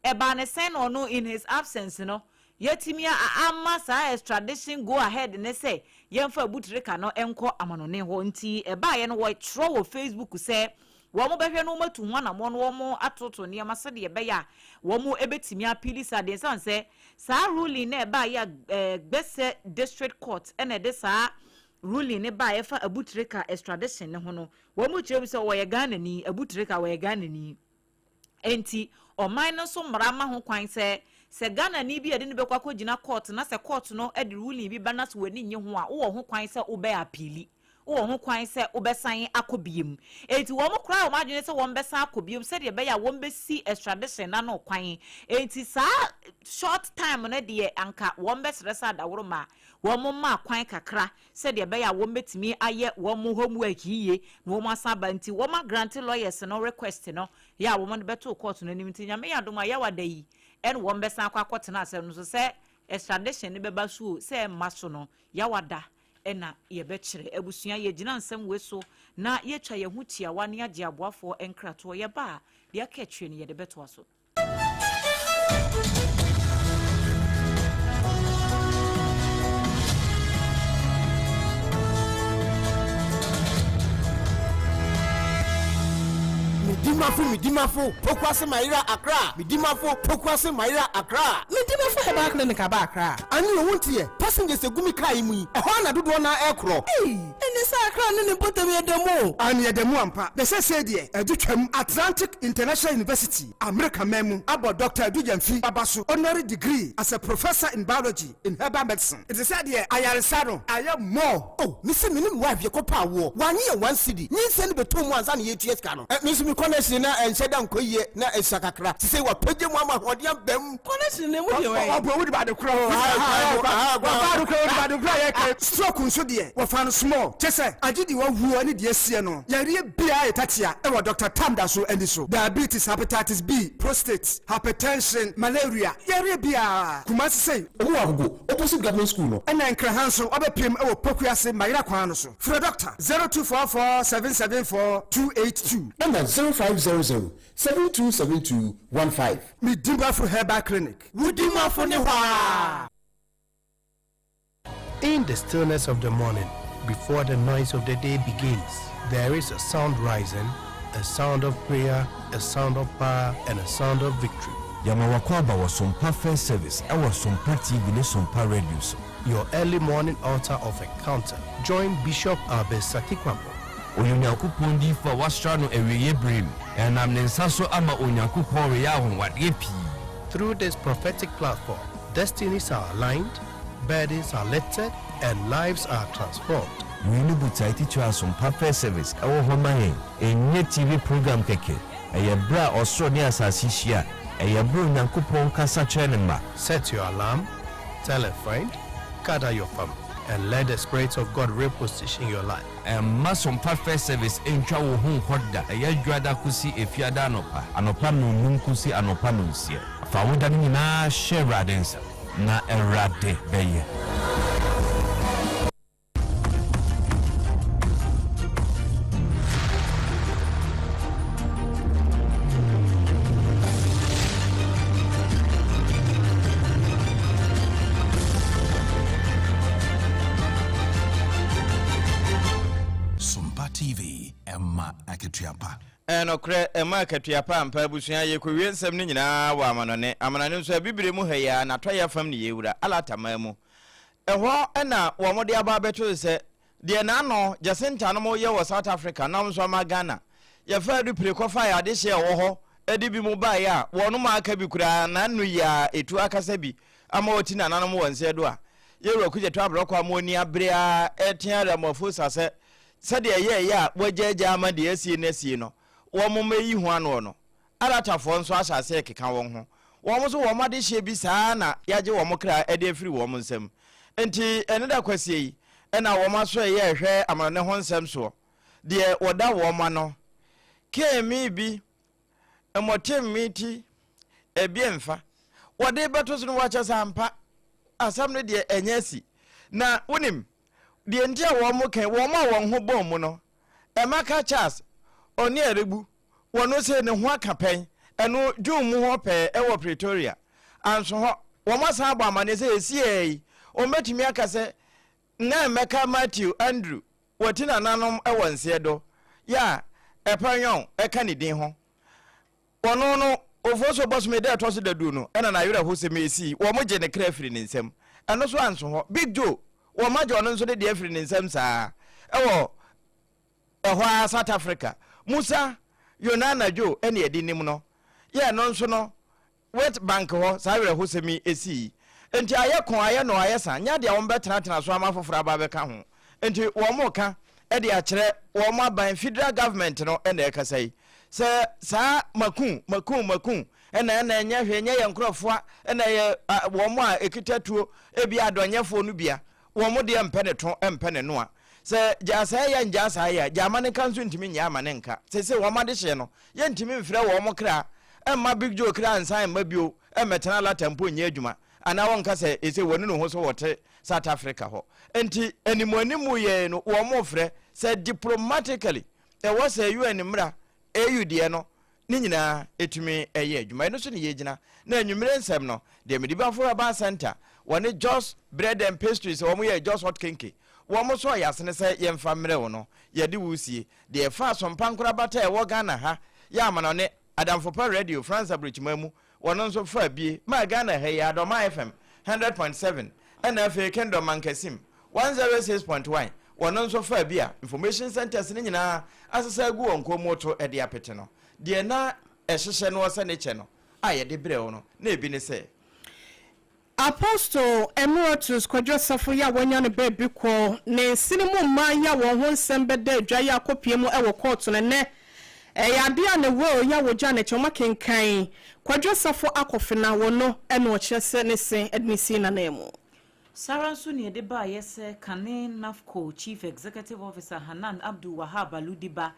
Ɛbaa ne sɛn na ɔno in his absence no yɛatumi a ama saa extradition go ahead ne sɛ yɛmfa Abu Trika no nkɔ amanɔne hɔ. Nti ɛbaeɛ no wɔtwerɛ wɔ Facebook sɛ Wɔbɛhwɛ na wɔatu ho anammɔn na wɔatoto nneɛma sɛdeɛ ɛbɛyɛ a wɔbɛtumi apiili saa adeɛ no. Ɛsiane sɛ saa ruling no a ɛbaeɛ a Gbese District Court na ɛde saa ruling no baeɛ ɛfa Abu Trica extradition no ho no, wɔn kyerɛ mu sɛ ɔyɛ Ghanani, Abu Trica ɔyɛ Ghanani. Enti ɔman no nso mmara ma ho kwan sɛ, sɛ Ghanani bi a yɛde no bɛkɔ akɔgyina court na sɛ court no de ruling bi ba na sɛ w'ani nnye ho a, wowɔ ho kwan sɛ wobɛ appeali. Wowɔ ho kwan sɛ wobɛsan akɔ biom. Enti wɔn koraa wɔn adwene sɛ wɔbɛsan akɔ biom sɛdeɛ ɛbɛyɛ a wɔbɛsi extradition no ano kwan. Enti saa short time no deɛ anka wɔbɛsrɛ sɛ adaworoma wɔn mma kwan kakra sɛdeɛ ɛbɛyɛ a wɔbɛtumi ayɛ wɔn homework yie na wɔn asan aba. Nti wɔn agrante lawyers no request no yɛ a wɔn de bɛtoo court no anim. Nti Nyame yɛ adom a Yawada yi ɛna wɔn bɛsan akɔ akɔtena asɛm no so sɛ extradition no bɛba so o sɛ ɛmma so no Yawada na yɛbɛkyerɛ. Abusua, yɛgyina nsɛm wei so na yɛatwa yɛn ho tiawa na yɛagye aboafoɔ nkratoɔ. Yɛba a, deɛ aka akyire no yɛde bɛtoa so. Medimafo Medimafo Pokuase Mayera Accra Medimafo Pokuase Mayera Accra. Medimafo Herbal Clinic aba Accra. Ane o wonteɛ, passengers egu me car yi mu yi, ɛhɔ ara na dodoɔ no ara ɛrekorɔ. Ei! Ɛnne sɛ Accra ne ne mpɔtam yɛ da mu o. Aane ɛda mu ampa, na seesei deɛ ɛde twam. Atlantic International University, Amerika man mu, abɔ Dɔkta Adu Gyamfi aba so honorary degree as a Professor in Biology in Herbal Medicine. Nti sɛ deɛ ayaresa no ayɛ more. Oh, me se me ne me wife yɛkɔ pɛ awoɔ, wannye yɛn one cedi, nyinsɛn no bɛtɔɔ mu ansa na yɛretua sika no. Me nso me connection no na ɛnhyɛ da nkɔ yie, na ɛsua kakra, sesei wapagya mu ama ahoɔden aba mu. Connection no emu deɛ wɛn? Ɔboa wodi baade korɔ Wɔfa ade korɔ wodi baade korɔ a yɛka. Stroke nso deɛ wɔfa no small kyɛsɛ agye deɛ wawuo ne deɛ asie no yareɛ biaa yɛ tatia wɔ Doctor Tam da so ani so diabetes hepatitis B prostate hypertension malaria yareɛ biaa Kumasi sei. Ɔmo wɔ Agogo opposite government school no. Ɛna Nkran ha nso wabɛpiem wɔ Pokuase Mayera kwan no so frɛ Doctor 0244 774 282. Ɛna 0500 7272 15. Me Dimafo Herbal Clinic, wo Dimafo ne hɔ aa. In the stillness of the morning, before the noise of the day begins, there is a sound rising, a sound of prayer, a sound of power, and a sound of victory. Yɛma w'akwaaba wɔ Sompa First Service ɛwɔ Sompa TV ne Sompa Radio so. Your early morning altar of encounter. Join Bishop Albert Sakikwampo. Ɔyɛ Onyankopɔn diyifo a wɔasra no awieeɛ berɛ mu. Ɛnam ne nsa so ama Onyankopɔn reyɛ anwanwadeɛ pii. Through this prophetic platform, destinies are aligned, burdens are lifted, and lives are transformed. Wei ne botae titire a Asompa First Service wɔ hɔ ma yɛn. Ɛnyɛ TV program kɛkɛ. Ɛyɛ berɛ a ɔsoro ne asase hyia. Ɛyɛ berɛ a Onyankopɔn kasa kyerɛ ne mma. Set your alarm, tell a friend, gather your family, and let the Spirit of God reposition your life. Mma Sompa First Service ntwa wo ho nkɔ da. Ɛyɛ Dwoada kosi Efiada anɔpa, anɔpa nnɔnnum kosi anɔpa nnɔnsia. Fa wo da no nyinaa hyɛ Awurade nsa, na Awurade bɛyɛ. Sompa TV, ɛma akatua pa. Nokorɛ, ɛma akatua pa ampa. Abusua, yɛkɔwie nsɛm no nyinaa wɔ amanɔne. Amanɔne nso, Abibire mu ha yi ara, n'atɔeɛ fam ne yɛwura, Alata man mu. Ɛhɔ na wɔde aba abɛto sɛ, deɛ n'ano Jacinta nom yɛ wɔ South Africa nam nso ama Ghana. Yɛfaa du pire kɔfaeɛ adehyeɛ a ɛwɔ hɔ de bi mu baeɛ a wɔnom aka bi koraa n'ano yi ara ɛtu akasa bi ama wɔti nananom wɔ nseɛ do a Yɛwura Okudzeto Abrɔkɔ ama ɔni abere ara ɛtea Ramaphosa sɛ sɛdeɛ ɛyɛɛyɛ a wɔagyaagyaa ama deɛ asie no asie no wɔn mmɛyi ho anoɔ no Alatafoɔ nso ahyɛ aseɛ rekeka wɔn ho. Wɔn nso wɔn adehyeɛ bi saa ara na yɛagye wɔn kra de afiri wɔn nsam. Enti ɛne da kwasie yi na wɔn asoɛeɛ rehwɛ amanɔne ho nsɛm soɔ. Deɛ wɔda wɔn ano. Kemi bi, mmɔtem me ti, ebie mfa. Wɔde rebɛto so no wɔakyɛ sɛ ampa, asɛm no deɛ ɛnyɛ asi. Na wonim, deɛ nti a wɔn ka yi, wɔn a wɔn ho bɔn mu no, Emeka Charles, ɔne Aregbu, Wɔno se ne ho aka pɛn, ɛno June mu hɔ pɛɛ ɛwɔ Pretoria. Anso hɔ, wɔn asan abɔ amaneɛ sɛ esiaa yi, wɔn bɛtumi aka sɛ na Emeka Matthew Andrew wɔti nananom wɔ nseɛ do, yɛ a Ɛpanyɔn ɛka ne din ho. Wɔno no, Ofosuo bɔsome da ɛtɔ so dadu no ɛna n'awerɛhosɛm esii, wɔn gye ne kra firi ne nsam. Ɛno so anso hɔ, Big Joe. Wɔn agye ɔno nso ne deɛ afiri ne nsam saa ara. Ɛwɔ ɛhɔ ara South Africa, Musa Yonana Joe ɛne yɛde nim no. Yɛ ɛno nso no Wit Bank hɔ saa awerɛhosɛm yi sii. Enti ayɛ ko, ayɛ no, ayɛ sa, nyɛ adeɛ a wɔbɛtenatena so ama afoforɔ aba abɛka ho. Enti wɔreka de akyerɛ wɔn aban, federal government no na ɛrekasa yi, sɛ saa Maku, Maku, Maku, ɛna ɛna ɛnyɛ hwee, ɛnyɛ yɛn nkorɔfoɔ a, ɛna ɛyɛ wɔn a ɛkita tuo, ebia adɔnyɛfoɔ no bia, wɔn deɛ mpɛ ne to, mpɛ ne noa. Sɛ gyaa saa yɛ a, ngyaa saa yɛ a, gyaa ma ne nka nso ntumi nyɛ ama ne nka. Seesei wɔn adehyeɛ no, yɛntumi mfrɛ wɔn kra mma Big Joe kra nsan mma bio mmɛtena Alata mpo nyɛ adwuma anaa wɔnka sɛ seesei wɔanu ne ho sɛ wɔte South Africa hɔ. Enti animuanimu yɛe no wɔfrɛ sɛ diplomatically ɛwɔ sɛ UN mmra AU deɛ no ne nyinaa ɛtumi yɛ adwuma. Ɛno so ne yɛgyina na anwummere nsɛm no deɛ Medibafo Herbal Center wɔne Jos Bread and Pastries wɔn yɛ Jos Hot Kenke wɔn sɔɔ yɛn asene sɛ yɛmfa mmerɛ wo no yɛde wo sie Deɛ ɛfa Asompa nkorabata a ɛwɔ Ghana ha yɛ amanɔne Adamfopa Radio, France aburokyiman mu, wɔno nso faa bie maa Ghana ha yi Adɔma FM 100.7 ɛna afei Kingdom Mankasim 106.1 wɔno nso faa bi a Information Centres no nyinaa asesa agu wɔn kɔn mu to de apete no. Deɛ na ɛhyehyɛ noɔ sɛ ne kyɛ no a yɛde brɛɛ wo no na ebi ne sɛ. Apostle Emeratus Kwadwo Asafo yi a wanya ne baabi kɔ ne nsene mu mmaa yi a wɔn ho nsɛm bɛda adwa yi akɔpue mu wɔ kɔɔto no nnɛ. Ɛyɛ adeɛ a ne will yi a wɔgyaa no akyi wɔakenkan Kwadwo Asafo akɔfena wɔ no na ɔkyerɛ sɛ ne se de no sii n'ananmu. Saa ara nso na yɛde baeɛ sɛ kane NAFCO Chief Executive Officer Hanan Abdul Wahab Aludiba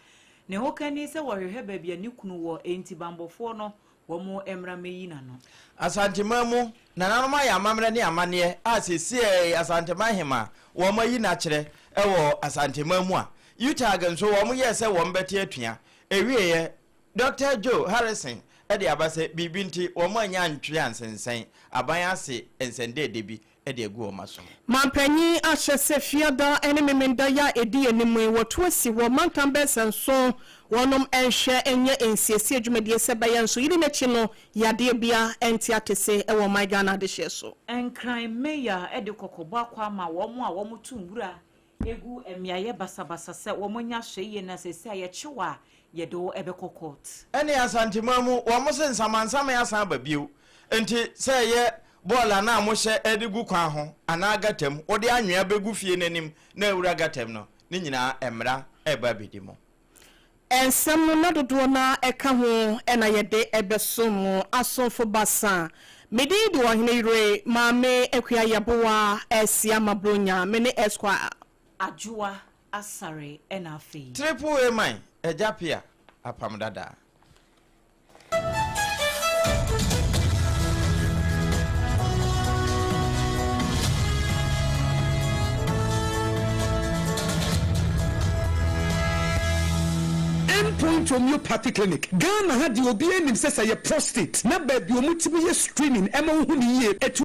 ne ho kani sɛ wɔhwehwɛ baabi a ne kunu wɔ enti banbɔfoɔ no Wɔn mmra mmɛyi n'ano. Asanteman mu nananom ayɛ amammerɛ ne amanneɛ a seesei Asanteman Hemaa wɔn ayi no akyerɛ wɔ Asanteman mu a UTAG nso wɔn yɛɛ sɛ wɔn bɛte atua. Ɛwieɛ Dɔkta Joe Harrison de aba sɛ biribi nti wɔn annya antwe ansensɛn aban ase nsɛndeede bi de agu wɔn asom. Mampanyin ahyɛ sɛ Fiada ne Memenda yi a edi anim yi wɔto asi hɔ mantam bɛyɛ nson wɔnom nhwɛ nyɛ nsiesie dwumadie sɛ ɛbɛyɛ nso yiri no akyi no yadeɛ bia nte atese wɔ ɔman Ghana adehyeɛ so. Nkran Mayor de kɔkɔbɔ akɔ ama wɔn a wɔto nwura gu mmeaeɛ basabasa sɛ wɔnyɛ ahwɛyie na seesei a yɛkye wo a yɛde wo bɛkɔ court. Ɛne Asanteman mu wɔn se nsamansaman asan aba bio nti sɛ ɛyɛ bɔɔla no a mohyɛ de gu kwan ho anaa gata mu wode anwea bɛgu fie no anim na awura gata mu no ne nyinaa mmara reba abɛdi mu. Nsɛm no na dodoɔ no ara ka ho na yɛde bɛsom mo asomfo basa. Me din de Ɔhene Yere Maame Akua Yeboah Asiamah Bronya, me ne Esquire. Adwoa Asare ɛna afei. Triple A man, Agya Pia, Apam Dadaa. End Point Homeopathy Clinic, Ghana ha deɛ obiara nim sɛ sɛ yɛ prostate na baabi a wɔtumi yɛ screening ma wohu no yie ɛtu.